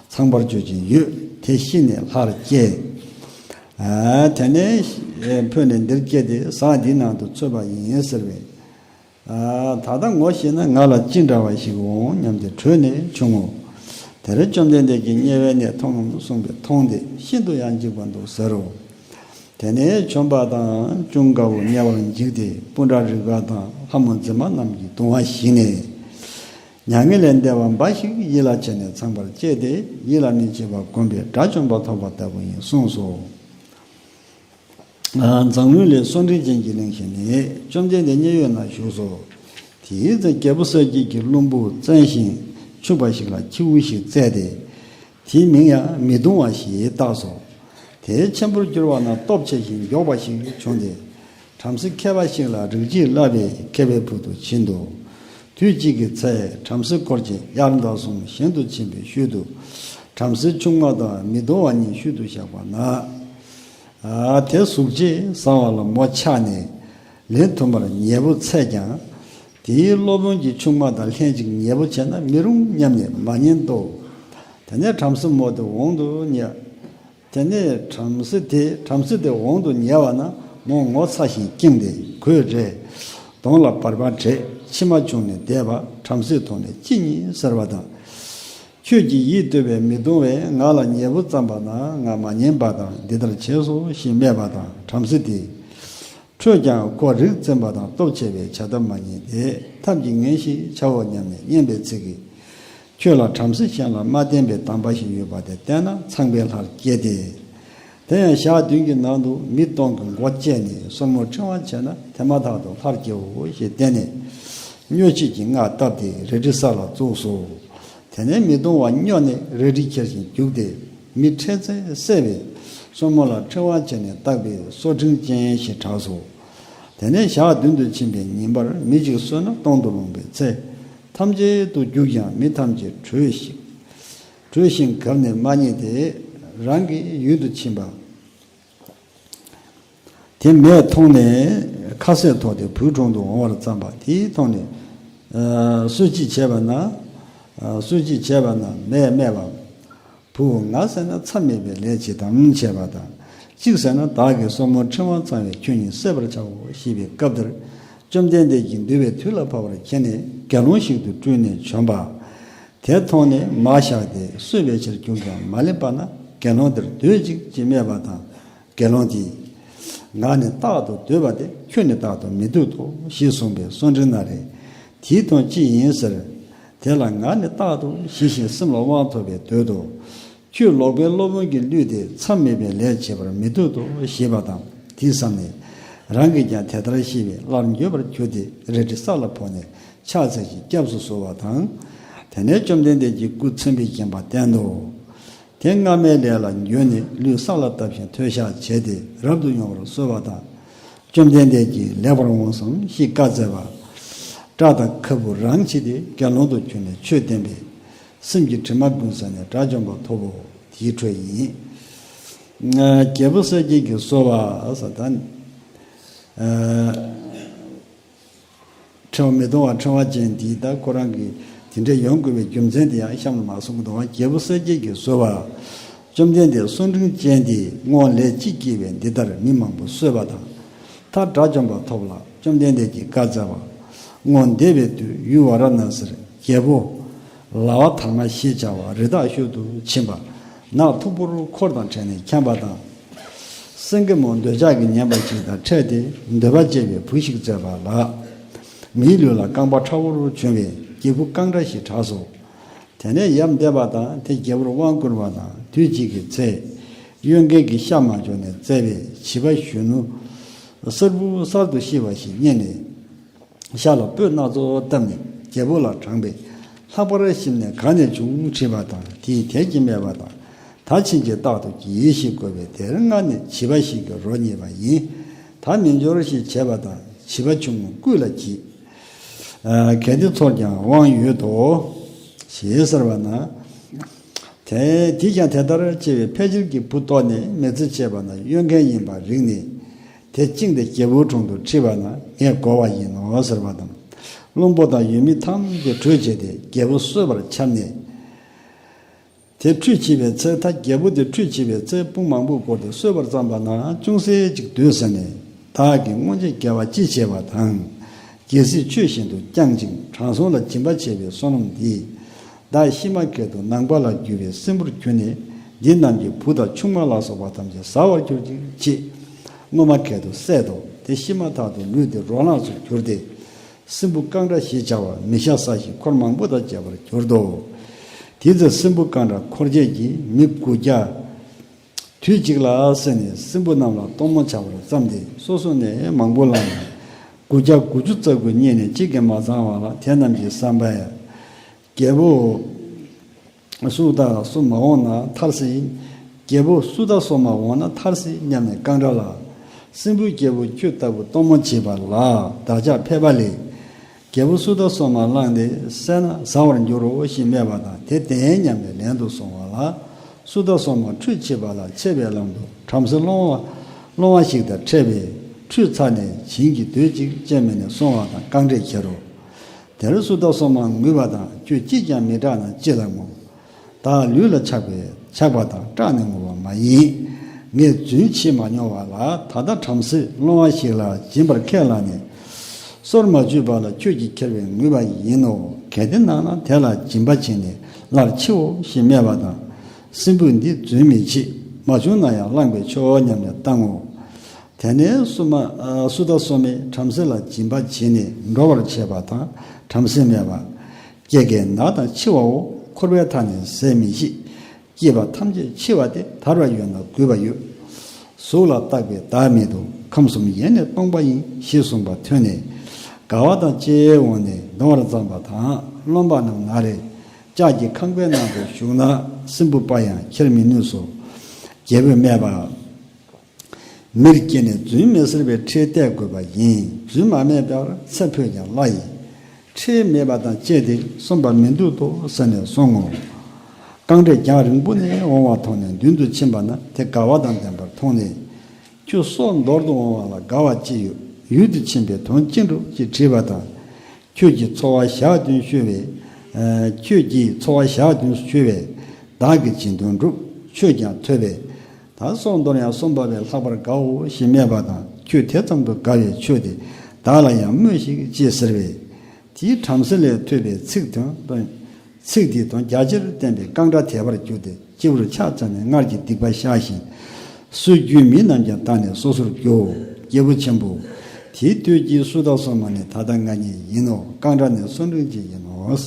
ཚངས་པར་སྤྱོད་ཅིང་ཡོད་དེ་ཤི་ནས་ལྷར་སྐྱེས། ཨ། དེ་ནས་འཕོས་ནས་འདིར་སྐྱེས་ཏེ་ཟངས་འདིའི་ནང་དུ་ཚོས་པ་ཡིན་ཟེར་བས། ཨ། ད་ལྟ་ངོ་ཤེས་ན་ང་ལ་ཅི་འདྲ་བ་ཞིག་འོང་སྙམ་སྟེ་བྲོས་ནས་བྱུང་ངོ་། དེར་བཅོམ་ལྡན་འདས་ཀྱིས་དམྱལ་བའི་གནས་མཐོང་ངམ་གསུངས་པས་མཐོང་སྟེ་ཤིན་ཏུ་ཡང་འཇིགས་པ་འདུག་ཟེར་རོ། དེ་ནས་བྱོན་པ་དང་ཅུང་དཀའ་བོ་དམྱལ་བར་འཇིགས་ཏེ་སྤུན་ཟླ་རེས་འགའ་དང་ལྷ་མོ་མཛེས་མ་རྣམས་ཀྱིས་གདུང་བ་ཞིག་ནས། མྱ་ངན་ལས་འདས་པ་འབའ་ཞིག་ཡིད་ལ་བྱས་ནས་ཚངས་པར་སྤྱད་དེ་ཡིད་ལ་མི་བྱེད་པར་བསྒོམས་པས་དགྲ་བཅོམ་པ་ཐོབ་པ་ལྟ་བུ་ཡིན་གསུངས་སོ། མཛངས་བླུན་ལས་གསོན་འདྲེན་ཅན་གྱི་གླེང་གཞི་ནི་བཅོམ་ལྡན་འདས་མཉན་ཡོད་ན་བཞུགས་སོ། དེའི་ཚེ་རྒྱལ་པོ་གསལ་རྒྱལ་གྱིས་བློན་པོ་བཙན་ཞིང་ཕྱུག་པ་ཞིག་ལ་ཁྱེའུ་ཞིག་བཙས་ཏེ། དེའི་མིང་ཡང་མི་གདུང་བ་ཞེས་བཏགས་སོ། དེ་ཆེན་པོར་གྱུར་བ་ན་སྟོབས་ཆེ་ཞིང་མགྱོགས་པ་ཞིག་བྱུང་སྟེ། བྲམ་ཟེ་མཁས་པ་ཞིག་ལ་རིགས་གཅིག་བསླབ་པས་མཁས་པའི་བུ་དུ་ཕྱིན་ཏོ། དུས་གཅིག་གི་ཚེ་བྲམ་ཟེ་འཁོར་གྱིས་དབྱར་ཟླ་གསུམ་ཞེང་དུ་ཕྱིན་པའི་ཤུལ་དུ། བྲམ་ཟེ་ཆུང་མ་དང་མི་གདུང་བ་གཉིས་ཤུལ་དུ་བཞག་པ་ན། ཨ། དེ་གཟུགས་བྱད་བཟང་བ་ལ་མོ་ཆགས་ནས་ལན་མཐུན་པར་ཉལ་པོ་འཚལ་ཀྱང་། དེའི་སློབ་དཔོན་གྱིས་ཆུང་མ་དང་ལྷན་ཅིག་ཉལ་པོ་བྱས་ན་མི་རུང་སྙམ་ནས་མ་ཉན་ཏོ། དེ་ནས་བྲམ་ཟེ་མོ་དེ་འོང་དུ་ཉལ། དེ་ནས་བྲམ་ཟེ་དེ་བྲམ་ཟེ་དེ་འོང་དུ་ཉལ་བ་ན་མོ་ངོ་ཚ་ཞིང་སྐྱེངས་ཏེ་གོས་རེ་གདོང་ལ་བར་པ་བྲེས་མཆི་མ་བྱུང་ནས་བསྡད་པ་བྲམ་ཟེས་མཐོང་ནས་ཅི་ཉེས་ཟེར་བ་དང་། ཁྱོད་ཀྱིས་ཡིད་དུལ་བས་མི་གདུང་བས། ང་ལ་ཉེ་བོ་བརྩམས་པ་ན། ང་མ་ཉན་པ་དང་འདི་ལྟར་བྱས་སོ་ཞེས་སྨྲས་པ་དང་། བྲམ་ཟེ་དེས། ཁྱོད་ཀྱང་ཁོ་རིགས་འཛིན་པ་དང་སྟོབས་ཆེ་བས་བྱ་ཐབས་མ་ཉན་ཏེ། ཐབས་ཀྱིས་ངེས་ཤིག་བྱའོ་སྙམ་ནས་སྙན་པའི་ཚིག་གིས། ཁྱོད་ལ་བྲམ་ཟེ་གཞན་ལ་མ་བསྟན་པའི་གདམས་པ་ཞིག་ཡོད་པ་དེ་བསྟན་ན་ཚངས་པའི་ལྷར་སྐྱེ་སྟེ། དེ་ཡང་ཞག་བདུན་གྱི་ནང་དུ་མི་སྟོང་གི་མགོ་བཅད་ནས་སོར་མོ་ཕྲེང་བ་བྱས་ན་དེ་མ་ཐག་ཏུ་ལྷར་སྐྱེའོ་ཞེས་བསྟན་ནས། མྱོས་བྱེད་ཀྱི་སྔགས་བཏབ་སྟེ་རལ་གྲི་ས་ལ་བཙུགས་སོ། དེ་ནས་མི་གདུང་བ་སྨྱོ་ནས་རལ་གྲི་ཁྱེར་ཞིང་རྒྱུགས་ཏེ། མི་འཕྲལ་སེལ་བས་སོར་མོ་ལ་ཕྲེང་བ་བྱས་ནས་བཏགས་པས་སོར་ཕྲེང་ཅན་ཞེས་གྲགས་སོ། དེ་ནས་ཞག་བདུན་དུ་ཕྱིན་པའི་ཉིན་པར་མི་གཅིག་གསོད་ན་སྟོང་དུ་ལོངས་པའི་ཚེ། ཐམས་ཅད་དུ་རྒྱུག་ཀྱང་མི་ཐམས་ཅད་བྲོས་ཤིང་བྲོས་ཤིང་གབ་ནས་མ་རྙེད་དེ། རང་གི་ཡུལ་དུ་ཕྱིན་པ། དེ་མས་མཐོང་ནས་ཁ་ཟས་ཐོགས་ཏེ་བུའི་དྲུང་དུ་འོང་བར་བརྩམས་པ། དེས་མཐོང་ནས། ཨ་གསོད་ཅི་བྱས་པ་ན། ཨ་གསོད་ཅི་བྱས་པ་ན་མས་སྨྲས་པ། བུ་ང་བསད་ན་མཚམས་མེད་པའི་ལས་བྱེད་དམ་བྱས་པ་དང་། གཅིག་བསད་ན་བདག་གི་སོར་མོ་ཕྲེང་བ་ཚང་བས་ཁྱོད་ཉིད་གསད་པར་བྱའོ་ཞེས་པའི་སྐབས་དེར། བཅོམ་ལྡན་འདས་ཀྱིས་འདུལ་བའི་དུས་ལ་བབ་པར་མཁྱེན་ནས་དགེ་སློང་ཞིག་ཏུ་སྤྲུལ་ནས་བྱོན་པ། དེ་མཐོང་ནས་མར་བཞག་སྟེ་གསོད་པའི་ཕྱིར་རྒྱུག་ཀྱང་མ་སླེབས་པ་ན། དགེ་སློང་དེར་སྡོད་ཅིག་ཅེས་སྨྲས་པ་དང་། དགེ་སློང་དེས། ང་ནི་རྟག་ཏུ་སྡོད་པ་སྟེ་ཁྱོད་ནི་རྟག་ཏུ་མི་སྡོད་དོ་ཞེས་གསུངས་པས་སོར་ཕྲེང་ན་རེ། དེའི་དོན་ཅི་ཡིན་ཟེར། དེ་ལ་ང་ནི་རྟག་ཏུ་ཞི་ཞིང་སེམས་ལ་དབང་ཐོབ་པས་སྡོད་དོ། ཁྱོད་ལོག་པའི་སློབ་དཔོན་གྱི་གླུད་དེ་མཚམས་མེད་པའི་ལས་བྱེད་པར་མི་འདོད་དོ་ཞེས་པ་དང་། དེས་བསམས་ནས། རང་གིས་ཀྱང་དེ་ལྟར་ཤེས་པས་སླར་འགྱོད་པར་གྱུར་ཏེ་རལ་གྲི་ས་ལ་ཕོག་ནས་ཕྱག་འཚལ་ཞིང་སྐྱབས་སུ་གསོལ་བ་དང་། དེ་ནས་བཅོམ་ལྡན་འདས་ཀྱིས་སྐུ་མཚན་དཔེས་བརྒྱན་པ་བསྟན་ཏོ། དེ་སྔ་མའི་ལས་ལ་འགྱོད་ནས་གླུད་ས་ལ་བཏབ་ཞིང་མཐོལ་བཤགས་བྱས་ཏེ་རབ་ཏུ་ཡོང་བར་གསོལ་བ་དང་། བཅོམ་ལྡན་འདས་ཀྱིས་ལེགས་པར་འོངས་སམ་ཞེས་བཀའ་སྩལ་པ། སྐྲ་དང་ཁ་སྤུ་རང་ཕྱིས་ཏེ་དགེ་སློང་དུ་གྱུར་ནས་ཆོས་བསྟན་པས། སེམས་ཀྱི་དྲི་མ་ཀུན་བསལ་ནས་དགྲ་བཅོམ་པ་ཐོབ་བོ། དེའི་འཕྲོས་ཡིན། རྒྱལ་པོ་གསལ་རྒྱལ་གྱིས་གསོལ་བ་ཟེར་ད། ཕྲེང་བ་མི་གདུང་བ་ཕྲེང་བ་ཅན་འདིས་ད་ཁོ་རང་གི་དེ་འདྲ་ཡོང་དགོས་པའི་རྒྱུ་མཚན་དེ་ཡང་གཤམ་ལ་མར་གསུང་གི་འདུག་བ། རྒྱལ་པོ་གསལ་རྒྱལ་གྱིས་གསོལ་བ། བཅོམ་ལྡན་འདས་སོར་ཕྲེང་ཅན་འདིས་སྔོན་ལས་ཅི་སྐྱེས་པས་འདི་ལྟར་མི་མང་པོ་གསོད་པ་དང་། མཐར་དགྲ་བཅོམ་པ་ཐོབ་ལ་བཅོམ་ལྡན་འདས་ཀྱིས་བཀའ་སྩལ་པ། སྔོན་འདས་པའི་དུས་ཡུལ་ཝཱ་ར་ཎ་སིར་རྒྱལ་པོ་ལ་བ་དྷར་མ་ཞེས་བྱ་བ་རི་དྭགས་ཤུལ་དུ་ཕྱིན་པ། ནགས་མཐུག་པོར་འཁོར་དང་བྲལ་ནས་འཁྱམས་པ་དང་། སེང་གེ་མོ་འདོད་ཆགས་ཀྱིས་ཉེན་པ་ཞིག་དང་འཕྲད་དེ་འདོད་པ་སྐྱེས་པའི་བུ་ཞིག་བཙས་པ་ལགས། མིའི་ལུས་ལ་རྐང་པ་ཁྲ་བོར་བྱུང་བས་རྒྱལ་བུ་རྐང་ཁྲ་ཞེས་གྲགས་སོ། དེ་ནས་ཡབ་འདས་པ་དང་དེ་རྒྱལ་པོར་དབང་བསྐུར་བ་དང་དུས་གཅིག་གི་ཚེ། གཡོན་གན་གྱི་ཤ་མ་བྱོག་ནས་བཙས་པའི་བྱིས་པ་གཞོན་ནུ་གསར་བུ་གསར་དུ་ཤི་བ་ཞིག་རྙེད་ནས། ཤ་ལ་སྤོས་སྣ་ཚོགས་བཏབ་ནས་རྒྱལ་པོ་ལ་དྲངས་པས། ལྷག་པར་ཞིམ་ནས་གང་ནས་བྱུང་དྲིས་པ་དང་དེས་དལ་གྱིས་སྨྲས་པ་དང་། ད་ཕྱིན་ཆད་རྟག་ཏུ་གྱིས་ཤིག་དགོས་པས་དེར་སྔ་ནས་བྱིས་པ་ཞིག་གི་རོ་རྙེད་པ་ཡིན། ད་མི་འབྱོར་ཞེས་བྱས་པ་དང་བྱིས་པ་ཆུང་ངུ་སྐུད་ལ་གྱིས། གལ་ཏེ་ཚོར་ཀྱང་དབང་ཡོད་དོ། ཞེས་ཟེར་བ་ན། དེ་དེས་ཀྱང་དེ་ལྟར་སྐྱེ་བའི་ཕལ་ཆེར་གྱི་བུ་ལྟོགས་ནས་མི་ཚེ་སྐྱེལ་བ་ན་གཡོན་མཁན་ཡིན་པར་རིག་ནས། དེ་བཅིངས་ཏེ་རྒྱལ་པོའི་དྲུང་དུ་ཁྲིད་པ་ན་ངས་བསྒོ་བ་ཡིན་ནོ་ཟེར་བ་དང་། བློན་པོ་དང་ཡུལ་མི་ཐམས་ཅད་བྲོས་བྱས་ཏེ་རྒྱལ་པོ་གསོད་པར་འཁྱམས་ནས། དེ་ཁྲུས་བྱེད་པའི་ཚེ་ད་རྒྱལ་པོ་དེ་ཁྲུས་བྱེད་པའི་ཚེ་དཔུང་མང་པོས་བསྐོར་ཏེ་གསོད་པར་བརྩམས་པ་ན་ཅུང་ཟད་ཅིག་སྡོད་ཟིན་ནས་བདག་གིས་སྔོན་ཆད་དགེ་བ་ཅི་བྱས་པ་དང་། རྒྱལ་སྲིད་ཆོས་བཞིན་དུ་བསྐྱངས་ཤིང་དྲང་སྲོང་ལ་སྦྱིན་པ་བྱས་པའི་བསོད་ནམས་འདིས། བདག་ཤི་མ་ཁད་དུ་ནང་པ་ལ་གྱུར་པའི་སྲིན་པོར་གྱུར་ནས་འདི་རྣམས་ཀྱི་བུ་དང་ཆུང་མ་ལ་སོགས་པ་ཐམས་ཅད་ཟ་བར་གྱུར་ཅིག་ཅེས་སྔོན་མ་ཁད་དུ་བསད་དོ། དེ་ཤི་མ་ཐག་ཏུ་ལུས་དེ་རོ་ལངས་སུ་གྱུར་ཏེ། སྲིན་བུ་རྐང་ཁྲ་ཞེས་བྱ་བ་མི་ཤ་ཟ་ཞིང་འཁོར་མང་པོ་དང་བཅས་པར་གྱུར་ཏོ། དེ་ཚེ་སྲིན་བུ་རྐང་ཁྲ་འཁོར་བཅས་ཀྱིས་མི་དགུ་བརྒྱ་དུས་གཅིག་ལ་བསད་ནས་སྲིན་བུ་རྣམས་ལ་སྟོན་མོ་བྱ་བར་བརྩམས་ཏེ་སོ་སོ་ནས་མང་པོ་བླངས་ནས་དགུ་བརྒྱ་དགུ་བཅུ་རྩ་དགུ་རྙེད་ནས་གཅིག་ཀྱང་མ་ཚང་བ་ལ། དེ་རྣམས་ཀྱི་བསམ་པས། རྒྱལ་པོ་སུ་དང་སུ་མ་འོངས་ན་ཐར་སྲིད། རྒྱལ་པོ་སུ་དང་སུ་མ་འོངས་ན་ཐར་སྲིད་སྙམ་ནས་རྐང་ཁྲ་ལ། སྲིན་བུའི་རྒྱལ་པོ་ཁྱོད་ལྟ་བུ་སྟོན་མོ་བྱེད་པ་ལ་བདག་ཅག་ཕལ་པ་ལས། རྒྱལ་པོ་སུ་དང་སུ་མ་བླངས་ཏེ་བསད་ན་ཟ་བར་འགྱུར་རོ་ཞེས་སྨྲས་པ་དང་། དེ་བདེན་སྙམ་པའི་ལན་དུ་སོང་བ་ལ། སུ་དང་སུ་མ་ཁྲུས་བྱེད་པ་ལ་ཆས་པའི་ལམ་དུ་བྲམ་ཟེ་སློང་བ་སློང་བ་ཞིག་དང་འཕྲད་པས་ཁྲུས་ཚར་ནས་བྱིན་གྱིས་སྡོད་ཅིག་ཅེས་སྨྲས་ནས་སོང་བ་དང་རྐང་ཁྲས་ཁྱེར་རོ། དེར་སུ་དང་སུ་མ་ངུས་པ་དང་། ཁྱོད་ཅིས་ཀྱང་མི་སྐྲག་ན་ཅི་ལ་ངུ། བདག་ལུས་ལ་ཆགས་པས་ཆགས་པ་དང་སྐྲག་ནས་ངུ་བ་མ་ཡིན། ངས་རྫུན་བྱེད་མ་མྱོང་བ་ལ། ད་ལྟ་བྲམ་ཟེ་སློང་བ་ཞིག་ལ་སྦྱིན་པར་ཁས་བླངས་ནས། སོར་མ་ཆུད་པ་ལ་ཁྱོད་ཀྱིས་ཁྱེར་བས་ངུས་པ་ཡིན་ནོ། གལ་ཏེ་གནང་ན་དེ་ལ་སྦྱིན་པ་བྱིན་ནས་ སླར་འཆིའོ་ཞེས་སྨྲས་པ་དང་། སྲིན་བུ་འདི་རྫུན་མི་འཆི། མ་བྱུང་ན་ཡང་བླངས་པས་ཆོག་སྙམ་ནས་བཏང་ངོ་། དེ་ནས་སུ་མ་ཨ་སུ་དང་སོ་མས་བྲམ་ཟེ་ལ་སྦྱིན་པ་བྱིན་ནས་འགྲོ་བར་བྱེད་པ་དང་། བྲམ་ཟེས་སྨྲས་པ། སྐྱེ་རྒས་ན་དང་འཆི་བའོ། འཁོར་བའི་མཐའ་ནི་ཟད་མི་ཤེས། སྐྱེས་པ་ཐམས་ཅད་འཆི་བ་སྟེ། ཐར་བ་ཡོད་ན་རྒུད་པ་ཡོད། གཟུགས་ལ་བརྟགས་པས་བདག་མི་སྡུག། ཁམས་གསུམ་ཡེ་ནས་སྟོང་པ་ཡིན། ཞེས་གསུངས་པ་ཐོས་ནས་དགའ་བ་དང་བཅས་འོངས་ནས་འདོང་བར་བརྩམས་པ་དང་། རློམ་པ་རྣམས་ན་རེ། ལྕགས་ཀྱི་ཁང་པའི་ནང་དུ་ཞུགས་ན་སྲིན་བུ་པ་ཡང་ཁྱེར་མི་ནུས་སོ། རྒྱལ་པོས་སྨྲས་པ། མིར་སྐྱེས་ནས་རྫུན་མི་ཟེར་བའི་ཁྲིར་གཏད་དགོས་པ་ཡིན། རྫུན་མ་སྨྲས་པར་ཚེ་འཕོས་ཀྱང་སླ་ཡི། ཁྲིར་སྨྲས་པ་དང་བཅས་ཏེ་གསོན་པར་མི་འདུག་ཏོ་ཟེར་ནས་སོང་ངོ་། རྐང་གྲས་རྒྱང་རིང་པོ་ནས་འོང་བ་མཐོང་ནས་མདུན་དུ་ཕྱིན་པ་ན་དེ་དགའ་བ་དང་ལྡན་པར་མཐོང་ནས། ཁྱོད་སྲོག་འདོར་དུ་འོང་བ་ལ་དགའ་བ་ཅི་ཡོད། ཡུལ་དུ་ཕྱིན་པའི་དོན་ཅི་འགྲུབ་ཅེས་དྲིས་པ་དང་། ཁྱོད་ཀྱིས་འཚོ་བ་ཞག་བདུན་བཤོལ་བས། ཨ་ཁྱོད་ཀྱིས་འཚོ་བ་ཞག་བདུན་བཤོལ་བས། བདག་གི་བྱིན་དོན་འགྲུབ། ཆོས་ཀྱང་ཐོས་པས། ད་སྲོག་འདོར་ཡང་གསོན་པ་བས་ལྷག་པར་དགའོ་ཞེས་སྨྲས་པ་དང་། ཁྱོད་དེ་ཙམ་དུ་དགའ་བའི་ཆོས་དེ་བདག་ལ་ཡང་སྨྲོས་ཤིག་ཅེས་ཟེར་བས། དེའི་བྲམ་ཟེ་ལས་ཐོས་པའི་ཚིག་དོན་དོན། ཚིག་དེའི་དོན་རྒྱ་ཆེར་བསྟན་པས་རྐང་གྲགས་དད་པར་གྱུར་ཏེ་སྤྱི་བོར་ཕྱག་འཚལ་ནས་སྔར་གྱི་སྡིག་པ་བཤགས་ཤིང་། སོ་རྒྱུའི་མི་རྣམས་ཀྱང་བཏང་ནས་སོ་སོར་གྱུར། རྒྱལ་པོ་ཆེན་པོ། དེའི་དུས་ཀྱི་སུ་དང་སོ་མ་ནི་ད་ལྟ་ང་ཉིད་ཡིན་ནོ། རྐང་གྲགས་ནི་སོ་འབྲིང་ཅན་ཡིན་ནོ།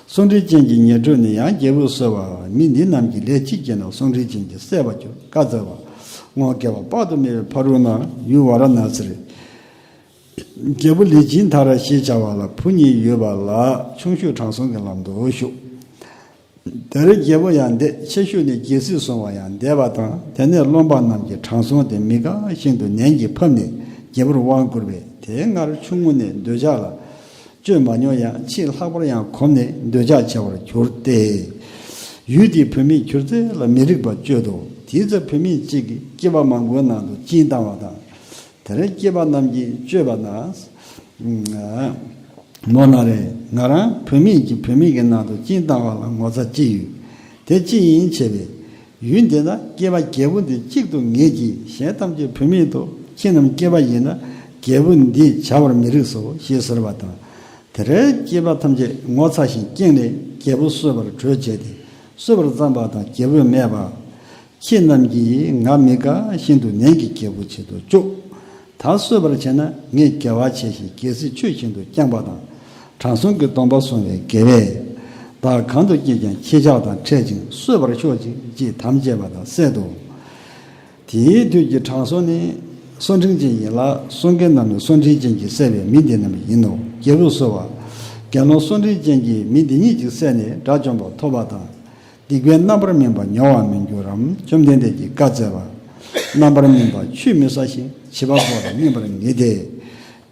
སོ་འབྲིང་ཅན་གྱི་ཉེ་དྲུང་ནི་ཡང་རྒྱལ་པོས་གསོལ་བ། མི་འདི་རྣམས་ཀྱིས་ལས་ཅི་བགྱིས་ན་སོ་འབྲིང་ཅན་གྱིས་བསད་པར་འགྱུར་བཀའ་སྩལ་བ། ངོ་དགེ་བ་དཔག་ཏུ་མེད་པའི་ཕ་རོལ་ན་ཡུལ་ཝཱ་ར་ཎཱ་སིར། རྒྱལ་པོ་ལི་ཇི་དྷ་ར་ཞེས་བྱ་བ་ལ་བུ་གཉིས་ཡོད་པ་ལ་ཆུང་ཤོས་དྲང་སྲོང་གི་ལམ་དུ་ཞུགས། དེར་རྒྱལ་པོ་ཡང་འདས། ཆེ་ཤོས་ནི་རྒྱལ་སྲིད་བཟུང་བ་ཡང་འདས་པ་དང་། དེ་ནས་རློམ་པ་རྣམས་ཀྱིས་དྲང་སྲོང་དེ་མི་དགའ་བཞིན་དུ་ནན་གྱིས་ཕབ་ནས་རྒྱལ་པོར་དབང་བསྐུར་བས། དེས་སྔར་ཆུང་ངུ་ནས་འདོད་ཆགས་ལ་སྤྱོད་མ་མྱོང་ཡང་ཕྱིས་ལྷག་པར་ཡང་གོམས་ནས་འདོད་ཆགས་ཆེ་བར་གྱུར་ཏེ། ཡུལ་དེའི་བུད་མེད་སྒྱུ་རྩལ་ལ་མི་རིགས་པ་སྤྱོད་དོ། དེའི་ཚེ་བུད་མེད་གཅིག་གིས་སྐྱེས་པ་མང་པོའི་ནང་དུ་གཅིན་བཏང་བ་དང་། དེར་སྐྱེས་པ་རྣམས་ཀྱིས་སྤྱོད་པ་ན། མོ་ན་རེ། ང་རང་བུད་མེད་ཀྱི་བུད་མེད་ཀྱི་ནང་དུ་གཅིན་བཏང་བ་ལ་ངོ་ཚ་ཅི་ཡོད། དེ་ཅི་ཡིན་བྱས་པས། ཡུལ་འདི་ན་སྐྱེས་པ་རྒྱལ་པོ་འདི་གཅིག་ཏུ་ངེས་ཀྱིས། གཞན་ཐམས་ཅད་བུད་མེད་དོ། ཁྱེད་རྣམས་སྐྱེས་པ་ཡིན་ན་རྒྱལ་པོ་འདི་བྱ་བར་མི་རིགས་སོ་ཞེས་ཟེར་བ་དང་། དེར་སྐྱེས་པ་ཐམས་ཅད་ངོ་ཚ་ཞིང་སྐྱེངས་ནས་རྒྱལ་པོ་གསོད་པར་གྲོས་བྱས་ཏེ་གསོད་པར་བརྩམས་པ་དང་། རྒྱལ་པོས་སྨྲས་པ། ཁྱེད་རྣམས་ཀྱིས་ང་མི་དགའ་བཞིན་དུ་ནན་གྱིས་རྒྱལ་པོ་བྱེད་དུ་བཅུག་ད་གསོད་པར་བྱས་ན་ངས་དགེ་བ་བྱས་ཤིང་རྒྱལ་སྲིད་ཆོས་བཞིན་དུ་བསྐྱངས་པ་དང་། དྲང་སྲོང་གི་སྡོམ་པ་བསྲུང་བའི་དགེ་བས། བདག་གང་དུ་སྐྱེས་ཀྱང་ཁྱེད་ཅག་དང་ཕྲད་ཅིང་གསོད་པར་ཤོག་ཅིག་ཅེས་དམ་བཅས་པ་དང་བསད་དོ། དེའི་དུས་ཀྱི་དྲང་སྲོང་ནི་སོ་འབྲིང་ཅན་ཡིན་ལ། སྲོང་བཙན་རྣམས་ནི་སོ་འབྲིང་ཅན་གྱིས་བསད་པའི་མི་འདི་རྣམས་ཡིན་ནོ། རྒྱལ་པོས་གསོལ་བ། དགེ་སློང་སོ་འབྲིང་ཅན་གྱིས་མི་འདི་ཉིད་ཅིག་བསད་ནས་དགྲ་བཅོམ་པ་ཐོབ་པ་དང་། སྡིག་པའི་རྣམ་པར་སྨིན་པ་མྱོང་བར་མི་འགྱུར་རམ། བཅོམ་ལྡན་འདས་ཀྱིས་བཀའ་སྩལ་པ། རྣམ་པར་སྨིན་པ་ཆུད་མི་ཟ་ཞིང་བྱིས་པ་སོགས་ལ་སྨིན་པར་ངེས་ཏེ།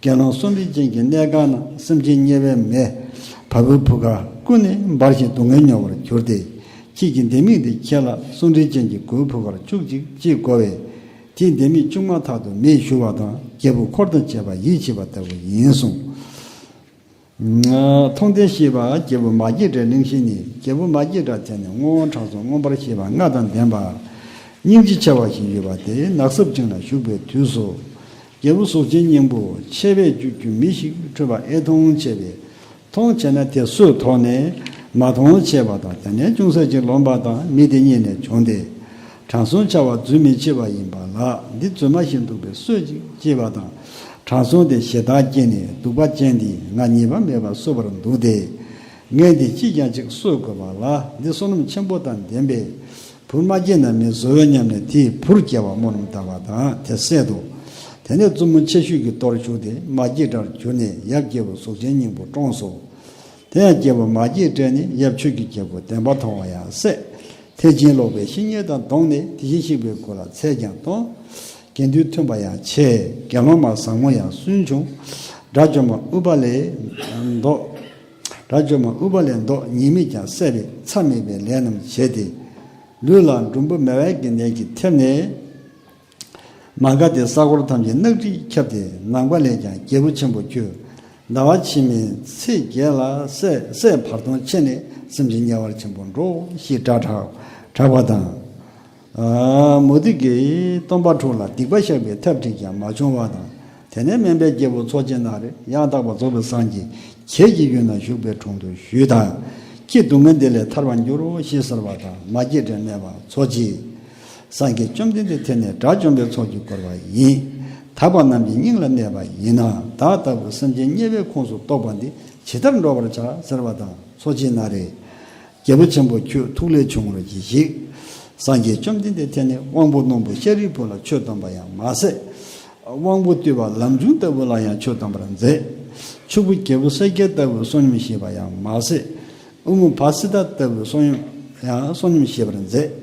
དགེ་སློང་སོ་འབྲིང་ཅན་གྱི་གནས་ཁང་ན་སེམས་ཅན་དམྱལ་བའི་མེས་བ་སྤུའི་བུ་ག་ཀུན་ནས་འབར་ཞིང་སྡུག་བསྔལ་མྱོང་བར་གྱུར་ཏེ། ཁྱེད་ཀྱི་ལྡེ་མིག་འདི་ཁྱེད་ལ་སོ་འབྲིང་ཅན་གྱི་མགོའི་བུ་གར་བཅུག་ཅིག་ཅེས་བསྒོ་བས། དེའི་ལྡེ་མིག་བཅུག་མ་ཐག་ཏུ་མེས་ཞུ་བ་དང་། རྒྱལ་པོ་འཁོར་དང་བཅས་པ་ཡིད་ཆེས་པ་ལྟ་བུ་ཡིན་གསུངས། མཐོང་ལྡན་ཤེས་པ་རྒྱལ་པོ་མ་སྐྱེས་དགྲའི་གླེང་གཞི་ནི། རྒྱལ་པོ་མ་སྐྱེས་དགྲ་དེ་ནི་མངོན་དྲང་སྲོང་མངོན་པར་ཤེས་པ་ལྔ་དང་ལྡན་པ། སྙིང་རྗེ་ཆེ་བ་ཞིག་ཡོད་པ་དེ་ནགས་སྲུབས་ཅིག་ན་བཞུགས་པའི་དུས་སུ། རྒྱལ་པོ་གཟུགས་ཅན་སྙིང་པོ་ཆེ་བས་བརྒྱུད་རྒྱུ་མི་ཞིག་འཁྲུད་པ་ཨེ་མཐོང་བྱས་པས། མཐོང་བྱས་ན་དེ་སུས་མཐོང་ནས་མ་མཐོང་བྱས་པ་དང་། དེ་ནས་ཅུང་ཟད་ཅིག་ལོངས་པ་དང་མི་དེ་གཉིས་ནས་བྱུང་སྟེ། དྲང་སྲོང་བྱ་བ་རྫུན་མི་འཆི་བ་ཡིན་པ་ལགས། འདི་རྫུན་མ་ཞིག་འདུག་པས་གསོད་ཅིག་ཅེས་པ་དང་། དྲང་སྲོང་དེ་ཞེ་སྡང་སྐྱེས་ནས་གདུག་པ་ཅན་འདིས་ང་ཉེས་པ་མེད་པར་གསོད་པར་འདུག་སྟེ། ངས་འདི་ཅིས་ཀྱང་ཅིག་གསོད་དགོས་པ་ལགས། འདི་བསོད་ནམས་ཆེན་པོ་དང་ལྡན་པས། བུར་མ་སྐྱེས་ན་མི་བཟོ་བས་སྙམ་ནས་དེའི་བུར་སྐྱེ་བ་སྨོན་ལམ་བཏབ་པ་དང་དེ་བསད་དོ། དེ་ནས་བཙུན་མོ་ཆེ་ཤོས་ཀྱི་ལྟོར་ཞུགས་ཏེ་མ་སྐྱེས་དགྲར་གྱུར་ནས་ཡབ་རྒྱལ་པོ་གཟུགས་ཅན་སྙིང་པོ་བཀྲོངས་སོ། དེ་ཡང་རྒྱལ་པོ་མ་སྐྱེས་དགྲས་ནི་ཡབ་ཆོས་ཀྱི་རྒྱལ་པོ་བདེན་པ་མཐོང་བ་ཡང་བསད། ཐལ་གྱིན་ལོག་པའི་བཤེས་གཉེན་དང་བསྡོངས་ནས་དེ་བཞིན་གཤེགས་པའི་སྐུ་ལ་ཚད་ཀྱང་སྟོན། དགེ་འདུན་མཐུན་པ་ཡང་ཆེ། དགེ་སློང་མ་བཟང་མོ་ཡང་སུན་ཕྱུང་། དགྲ་བཅོམ་པ་ཨུཏྤ་ལའི་མདོག་དགྲ་བཅོམ་པ་ཨུཏྤ་ལའི་མདོག་ཉེས་དམིགས་ཀྱང་བསལ་བས་མཚམས་མེད་པའི་ལས་རྣམས་བྱས་ཏེ། ལུས་ལ་འབྲུམ་བུ་མེ་བའི་གི་ནད་ཀྱིས་ཐེབས་ནས། མ་ག་དྷའི་ས་གོར་ཐམས་ཅད་གནག་དྲིས་ཁྱབ་སྟེ། ནམ་མཁའ་ལས་ཀྱང་རྒྱལ་པོ་ཆེན་པོ་ཁྱོད་ཟླ་བ་ཕྱི་མའི་ཚེས་བརྒྱད་ལ་སྲས་སྲས་བར་སྟོང་ཆེ་ནས་སེམས་ཅན་དམྱལ་བར་ཆེན་པོར་འགྲོ་ཞེས་སྒྲ་གྲགས་གྲགས་པ་དང་། ཨ་མུ་སྟེགས་ཀྱིས་སྟོན་པ་དྲུག་ལ་སྡིག་པ་བཤགས་པའི་ཐབས་བྲིས་ཀྱང་མ་བྱུང་བ་དང་། དེ་ནས་སྨན་པའི་རྒྱལ་པོ་མཚོ་ཆེན་ན་རེ་ཡང་དག་པར་རྫོགས་པའི་སངས་རྒྱས་ཁྱེད་ཀྱི་ཡུལ་ན་བཞུགས་པའི་དྲུང་དུ་ཞུས་དང་ ཀྱེ་སྡུག་བསྔལ་འདི་ལས་ཐར་བར་འགྱུར་རོ་ཞེས་ཟེར་བ་དང་། མ་སྐྱེས་དགྲས་སྨྲས་པ། མཚོ་སྐྱེས། སངས་རྒྱས་བཅོམ་ལྡན་འདས་དེ་ནི་དགྲ་བཅོམ་པའི་ཚོགས་ཀྱིས་བསྐོར་བ་ཡིན། དག་པ་རྣམས་ཀྱི་སྙིང་ལ་གནས་པ་ཡིན་ན། བདག་ལྟ་བུ་སེམས་ཅན་དམྱལ་བའི་ཁོངས་སུ་གཏོགས་པ་འདི་ཇི་ལྟར་འགྲོ་བར་བྱ་ཟེར་བ་དང་། མཚོ་སྐྱེས་ན་རེ། རྒྱལ་པོ་ཆེན་པོ་ཁྱོད་ཐུགས་ལས་བྱུང་བར་གྱིས་ཤིག། སངས་རྒྱས་བཅོམ་ལྡན་འདས་དེ་ནི་དབང་པོ་རྣོན་པོ་ཤཱ་རིའི་བུ་ལ་ཆོས་སྟོན་པ་ཡང་མ་ཟད། དབང་པོ་རྟུལ་བ་ལམ་ཆུང་ལྟ་བུ་ལ་ཡང་ཆོས་སྟོན་པར་མཛད། ཕྱུག་པོ་རྒྱལ་པོ་གསལ་རྒྱལ་ལྟ་བུའི་བསོད་སྙོམས་བཞེས་པ་ཡང་མ་ཟད། དབུལ་མོ་བ་སི་ཏ་ལྟ་བུའི་བསོད་སྙོམས་ཡང་བསོད་སྙོམས་བཞེས་པར་མཛད།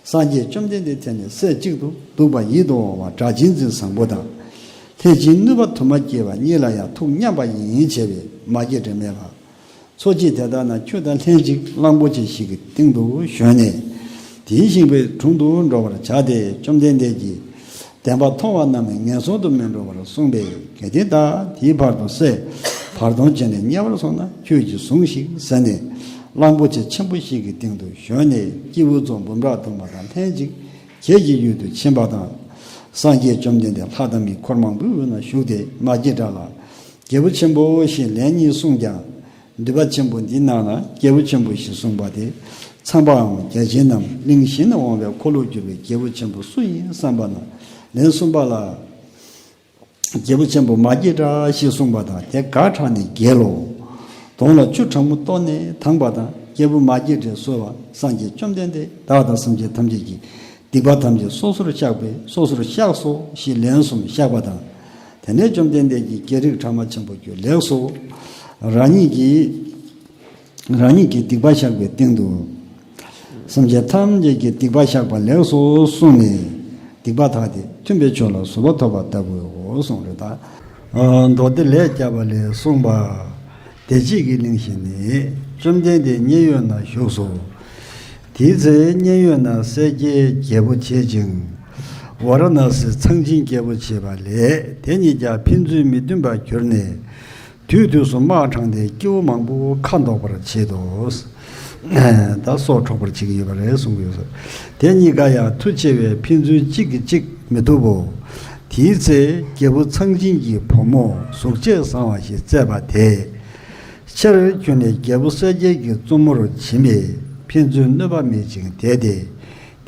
སངས་རྒྱས་བཅོམ་ལྡན་འདས་དེ་ནི་སྲས་གཅིག་ཏུ་འདུག་པ་ཡིད་དུ་འོང་བ་སྒྲ་གཅན་འཛིན་བཟང་པོ་དང་། ལྷས་བྱིན་ནུས་པ་དུ་མ་སྐྱེས་པ་གཉིས་ལ་ཡང་ཐུགས་མཉམ་པ་ཡིན་བྱས་པས། མ་སྐྱེས་དགྲས་སྨྲས་པ། མཚོ་སྐྱེས་དེ་ལྟར་ན་ཁྱོད་དང་ལྷན་ཅིག་གླང་པོ་ཆེ་ཞིག་གི་སྟེང་དུ་བཞོན་ནས། དེའི་ཤིང་པའི་དྲུང་དུ་འགྲོ་བར་བྱ་སྟེ། བཅོམ་ལྡན་འདས་ཀྱིས་བདེན་པ་མཐོང་བ་རྣམས་ནི་ངན་སོང་དུ་མི་འགྲོ་བར་གསུངས་པས། གལ་ཏེ་བདག་དེའི་བར་དུ་སྲས་བར་སྟོང་བྱས་ནས་དམྱལ་བར་སོང་ན། ཁྱོད་ཀྱིས་ཟུངས་ཤིག་ཟེར་ནས། གླང་པོ་ཆེ་ཆེན་པོ་ཞིག་གི་སྟེང་དུ་བཞོན་ནས། སྐྱེས་བུ་ཚོ་འབུམ་ཕྲག་དུ་མ་དང་ལྷན་ཅིག་ཁྱེད་ཀྱི་ཡུལ་དུ་ཕྱིན་པ་དང་། སངས་རྒྱས་བཅོམ་ལྡན་འདས་ལྷ་དང་མིའི་འཁོར་མང་པོའི་དབུས་ན་བཞུགས་ཏེ། མ་སྐྱེས་དགྲ་ལ། རྒྱལ་པོ་ཆེན་པོ་ཞེས་ལན་གཉིས་གསུངས་ཀྱང་། འདུས་པ་ཆེན་པོ་འདི་ནང་ན་རྒྱལ་པོ་ཆེན་པོ་ཞེས་གསུངས་པ་དེ། ཚངས་པའམ་བརྒྱ་བྱིན་ནམ་གླིང་བཞི་ནས་འོང་བའི་འཁོར་ལོས་སྒྱུར་བའི་རྒྱལ་པོ་ཆེན་པོ་སུ་ཡིན་བསམ་པ་ན། ལན་གསུམ་པ་ལ། རྒྱལ་པོ་ཆེན་པོ་མ་སྐྱེས་དགྲ་ཞེས་གསུངས་པ་དང་། དེ་དགའ་དྲགས་ནས་བརྒྱལ་ལོ། དོང་ལ་ཆུ་གྲང་མོ་གཏོར་ནས་དྭངས་པ་དང་། རྒྱལ་པོ་མ་སྐྱེས་དགྲས་གསོལ་བ། སངས་རྒྱས་བཅོམ་ལྡན་འདས། བདག་དང་སེམས་ཅན་ཐམས་ཅད་ཀྱི་སྡིག་པ་ཐམས་ཅད་སོ་སོར་བཤགས་པས། སོ་སོར་བཤགས་སོ་ཞེས་ལན་གསུམ་བཤགས་པ་དང་། དེ་ནས་བཅོམ་ལྡན་འདས་ཀྱིས། རྒྱལ་རིགས་གྲངས་མང་ཆེན་པོ་ཁྱོད་ལེགས་སོ། རང་ཉིད་ཀྱིས་རང་ཉིད་ཀྱི་སྡིག་པ་བཤགས་པའི་སྟེང་དུ། སེམས་ཅན་ཐམས་ཅད་ཀྱི་སྡིག་པ་བཤགས་པ་ལེགས་སོ་གསུངས་ནས། སྡིག་པ་དག་སྟེ་མཐུན་པའི་ཕྱོགས་ལ་བཟོད་པ་ཐོབ་པ་ལྟ་བུའོ་གསུངས་རེད་ད། མདོ་སྡེ་ལས་བརྒྱ་པ་ལས་གསུངས་པ། བདེ་སྐྱིད་ཀྱི་གླིང་བཞི་ནི། བཅོམ་ལྡན་འདས་མཉན་ཡོད་ན་བཞུགས་སོ། དེའི་ཚེ་མཉན་ཡོད་ན་སྲས་བརྒྱའི་རྒྱལ་པོ་བྱེད་ཅིང་། ཝཱ་ར་ཎཱ་སིའི་ཚངས་ཆེན་རྒྱལ་པོ་བྱེད་པ་ལས། དེ་གཉིས་ཀྱང་ཕན་ཚུན་མི་མཐུན་པར་གྱུར་ནས། དུས་དུས་སུ་དམག་དྲངས་ཏེ་སྐྱེ་བོ་མང་པོ་ཁ་འདོགས་པར་བྱེད་དོ། ད་སྲོག་འཕྲོག་པར་བྱེད་ཀྱི་ཡོད་པ་རེད་གསུང་གི་ཡོད་ཟེར། དེ་གཉིས་ཀ་ཡང་མཐུ་ཆེ་བས་ཕན་ཚུན་གཅིག་གིས་གཅིག་མི་ཐུབ་བོ། དེའི་ཚེ་རྒྱལ་པོ་ཚངས་ཆེན་གྱི་བུ་མོ་གཟུགས་བྱད་བཟང་བ་ཞིག་བཙས་པ་དེས། ཕྱིར་བྱོན་ནས་རྒྱལ་པོ་གསལ་རྒྱལ་གྱི་བཙུན་མོར་བྱིན་པས་ཕན་ཚུན་གནོད་པ་མེད་ཅིང་བདེ་སྟེ།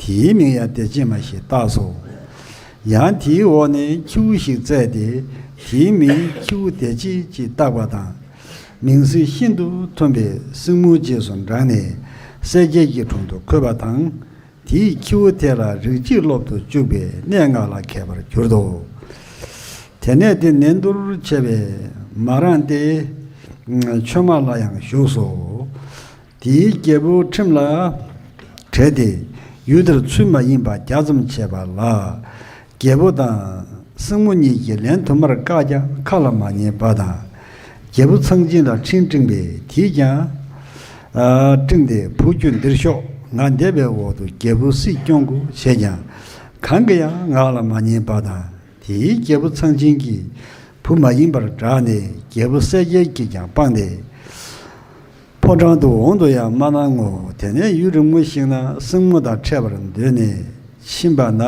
དེའི་མིང་ཡང་བདེ་སྐྱིད་མ་ཞེས་བཏགས་སོ། ཡང་དེའི་འོག་ནས་ཁྱེའུ་ཞིག་བཙས་ཏེ། དེའི་མིང་ཁྱེའུ་བདེ་སྐྱིད་ཅེས་བཏགས་པ་དང་། མིང་སྲིང་ཤིན་ཏུ་མཐུན་པས་སྲིང་མོ་རྗེས་སུ་འབྲངས་ནས་གསལ་རྒྱལ་གྱི་དྲུང་དུ་འཁོད་པ་དང་། དེས་ཁྱེའུ་དེ་ལ་རིགས་གཅིག་སློབ་ཏུ་བཅུག་པས་གནས་ལྔ་ལ་མཁས་པར་གྱུར་ཏོ། དེ་ནས་དེ་ནན་ཏུར་བྱས་པས་མ་རངས་ཏེ། ཆོས་མ་ལ་ཡང་ཞུགས་སོ། དེའི་རྒྱལ་པོ་ཁྲིམས་ལ་བྲེལ་ཏེ། ཡུལ་དེར་ཚུལ་མ་ཡིན་པ་བརྒྱ་ཙམ་བྱས་པ་ལ། རྒྱལ་པོ་དང་སྲིང་མོ་གཉིས་ཀྱིས་ལན་དུ་མར་བཀག་ཀྱང་ཁ་ལ་མ་ཉན་པ་དང་། རྒྱལ་པོ་ཚངས་ཆེན་ལ་འཕྲིན་སྤྲིངས་པས། དེས་ཀྱང་སྤྲིངས་ཏེ། བུ་ཁྱོད་འདིར་ཤོག། ང་འདས་པའི་འོག་ཏུ་རྒྱལ་པོ་སྲིད་སྐྱོང་དགོས་བྱས་ཀྱང་། གང་གིས་ཡང་ངག་ལ་མ་ཉན་པ་དང་། དེའི་རྒྱལ་པོ་ཚངས་ཆེན་གྱིས་བུ་མ་ཡིན་པར་བསྒྲགས་ནས། རྒྱལ་པོ་གསལ་རྒྱལ་གྱིས་ཀྱང་སྤངས་ཏེ། ཕོ་བྲང་དུ་འོང་དུ་ཡང་མ་གནང་ངོ་། དེ་ནས་ཡུན་རིང་མོ་ཞིག་ན་སྲིང་མོ་དང་འཕྲད་པར་འདོད་ནས་ཕྱིན་པ་ན།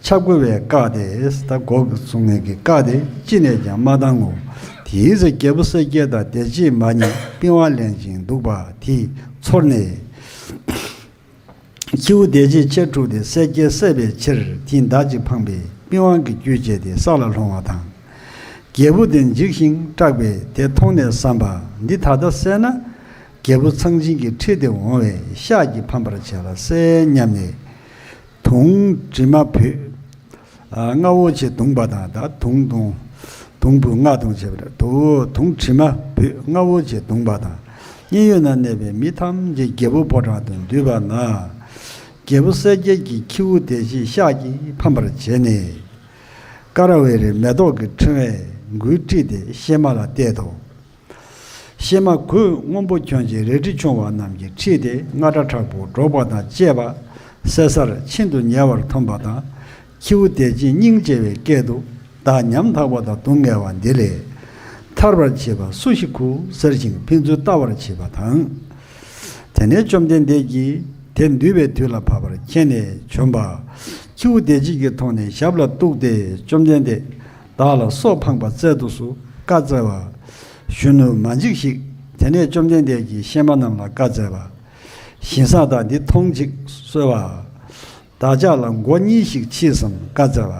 ཆབ་གོས་པས་བཀག་སྟེ། ད་སྒོ་གི་སྲུང་མཁན་གྱིས་བཀག་སྟེ་ཅི་ནས་ཀྱང་མ་བཏང་ངོ་། དེའི་ཚེ་རྒྱལ་པོ་གསལ་རྒྱལ་དང་བདེ་སྐྱིད་མ་གཉིས་པི་ཝང་ལེན་ཅིང་འདུག་པ་དེས་ཚོར་ནས། ཁྱེའུ་བདེ་སྐྱིད་ཆེར་འཁྲུགས་ཏེ་གསལ་རྒྱལ་བསད་པའི་ཕྱིར་དེས་མདའ་གཅིག་འཕངས་པས་པི་ཝང་གི་རྒྱུད་བཅད་དེ་ས་ལ་ལྷུང་བ་དང་། རྒྱལ་པོ་དེ་འཇིགས་ཤིང་སྐྲག་པས་དེ་མཐོང་ནས་བསམ་པ། འདི་ད་ལྟ་བསད་ན་རྒྱལ་པོ་ཚངས་ཆེན་གྱི་ཁྲི་དེ་འོང་བས་ཤགས་ཀྱིས་ཕམ་པར་བྱས་པ་གསལ་སྙམ་ནས། དུང་དྲི་མ་བུད། ཨ། མངར་བོ་ཆེ་བརྡུངས་པ་དང་། ད་དུང་བརྡུངས། དུང་བུ་མངར་བརྡུངས་བྱས་པ་རེད། དུ། དུང་དྲི་མ་བུད་མངར་བོ་ཆེ་བརྡུངས་པ་དང་། མཉན་ཡོད་ན་གནས་པའི་མི་ཐམས་ཅད་རྒྱལ་པོ་ཕོ་བྲང་དུ་འདུས་པ་ན། རྒྱལ་པོ་གསལ་རྒྱལ་གྱི་ཁྱེའུ་བདེ་སྐྱིད་ཤགས་ཀྱིས་ཕམ་པར་བྱས་ནས། ཀ་ར་བེ་རའི་མེ་ཏོག་གི་ཕྲེང་བས་མགུལ་དཀྲིས་ཏེ་གཤེད་མ་ལ་གཏད་དོ། གཤེད་མ་གོས་སྔོན་པོ་གྱོན་ཅིང་རལ་གྲི་མཆོང་བ་རྣམས་ཀྱིས་ཁྲིད་དེ་རྔ་སྒྲ་དྲག་པོ་སྒྲོག་པ་དང་བཅས་པ་སད་སར་ཤིན་ཏུ་ཉེ་བར་ཐོན་པ་དང་། ཁྱེའུ་བདེ་སྐྱིད་སྙིང་རྗེ་བའི་སྐད་དུ། བདག་ཉམ་ཐག་པ་དང་སྡུག་བསྔལ་བ་འདི་ལས་ཐར་བར་བྱེད་པ་སུ་ཞིག་གུ་ཟེར་ཞིང་ཕན་ཚུན་བལྟ་བར་བྱེད་པ་དང་། དེ་ནས་བཅོམ་ལྡན་འདས་ཀྱིས་དེ་འདུལ་བའི་དུས་ལ་བབ་པར་མཁྱེན་ནས་བྱོན་པ། ཁྱེའུ་བདེ་སྐྱིད་ཀྱིས་མཐོང་ནས་ཞབས་ལ་གཏུགས་ཏེ། བཅོམ་ལྡན་འདས། བདག་ལ་སྲོག་ཕངས་པ་བཙལ་དུ་གསོལ། བཀའ་སྩལ་པ། གཞོན་ནུ་མ་འཇིགས་ཤིག། དེ་ནས་བཅོམ་ལྡན་འདས་ཀྱིས་གཤེད་མ་རྣམས་ལ་བཀའ་སྩལ་པ། ཞིང་བཟང་དག་འདི་མཐོང་ཅིག་གསོལ་བ། བདག་ཅག་ལ་མགོ་གཉིས་ཤིག་མཆིས་སམ་བཀའ་སྩལ་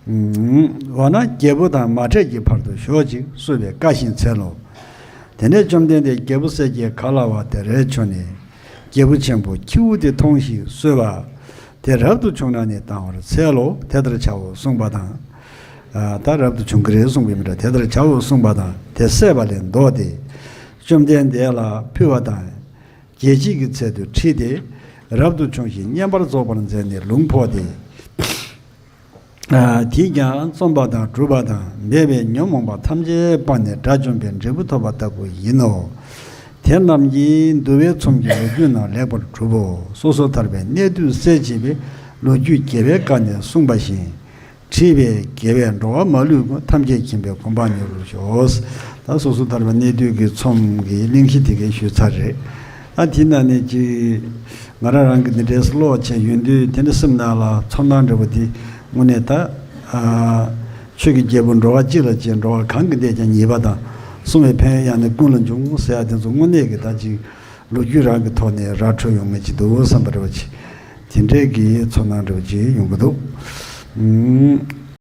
པ། འོ་ན་རྒྱལ་པོ་དང་མ་ཕྲད་ཀྱི་བར་དུ་ཞོག་ཅིག་གསོལ་བས་བཀའ་བཞིན་འཚལ་ལོ། དེ་ནས་བཅོམ་ལྡན་འདས་རྒྱལ་པོ་སྲས་ཀྱི་གར་ལ་བ་དེ་རས་བྱོན་ནས། རྒྱལ་པོ་ཆེན་པོ་ཁྱེའུ་དེ་མཐོང་ཞིག་གསོལ་བ། དེ་རབ་ཏུ་བྱུང་ན་ནི་བཏང་བར་འཚལ་ལོ། དེ་ལྟར་བྱའོ་གསུངས་པ་དང་། ད་རབ་ཏུ་བྱུང་གི་རེད་གསུངས་པའི་མི་འདྲ། དེ་ལྟར་བྱའོ་གསུངས་པ་དང་དེ་བསད་པ་ལས་ལྡོག་སྟེ། བཅོམ་ལྡན་འདས་ལ་ཕུལ་བ་དང་། རྒྱལ་བྱེད་ཀྱི་ཚལ་དུ་ཁྲིད་དེ། རབ་ཏུ་བྱུང་ཞིང་བསྙེན་པར་རྫོགས་པར་མཛད་ནས་ལུང་ཕོག་སྟེ། དེས་ཀྱང་རྩོམ་པ་དང་སྒྲུབ་པ་དང་འབད་པས་ཉོན་མོངས་པ་ཐམས་ཅད་སྤངས་ནས་དགྲ་བཅོམ་པའི་འབྲས་བུ་ཐོབ་པ་ལྟ་བུ་ཡིན་ནོ། དེ་རྣམས་ཀྱིས་འདུལ་བའི་ཚོམས་ཀྱི་ལོ་རྒྱུས་རྣམས་ལེགས་པར་གྲུབ་བོ། སོ་སོར་ཐར་པའི་གནས་དུས་གསལ་བྱེད་པའི་ལོ་རྒྱུས་རྒྱལ་བའི་བཀའ་ནས་གསུངས་པ་བཞིན། ཁྲིད་པས་རྒྱལ་བས་འགྲོ་བ་མ་ལུས་ཀུན། ཐམས་ཅད་མཁྱེན་པའི་གོ་འཕང་མྱུར་ཤོག་ད་སོ་སོར་ཐར་པའི་གནས་དུས་ཀྱི་ཚོམས་ཀྱི་གླེང་གཞི་དེ་གའི་ཞུས་ཚར་རེད། ཨ་དེ་ན་ནས་ཅིག་ང་རང་རང་གི་འདི་འདྲའི་ཀློག་བྱས་ཡོང་དུས་དེ་འདྲ་སེམས་ནང་ལ་ཚོར་སྣང་འདྲ་བོ་དེ་དངོས་གནས་ད་ཨ་ཆོས་ཀྱི་རྒྱལ་པོ་འགྲོ་བ་གཅིག་ལ་སྐྱེས། འགྲོ་བ་གང་གི་འདས་ཀྱང་ཉེས་པ་དང་། བསྲུང་བའི་ཕན་ཡོན་ཡང་ནི་ཀུན་ལ་འབྱུང་ཟེར་ཡ་དེ་ཚོ་དངོས་གནས་ཀྱི་ད་ཅིག་ལོ་རྒྱུས་རང་གི་ཐོག་ནས་ར་འཕྲོད་ཡོང་མཁན་ཅིག་འདུག་བསམ་པ་འདྲ་བོ་ཅིག་དེ་འདྲའི་གི་ཚོར་སྣང་འདྲ་བོ་ཅིག་ཡོང་གི་འདུག་ཨུམ།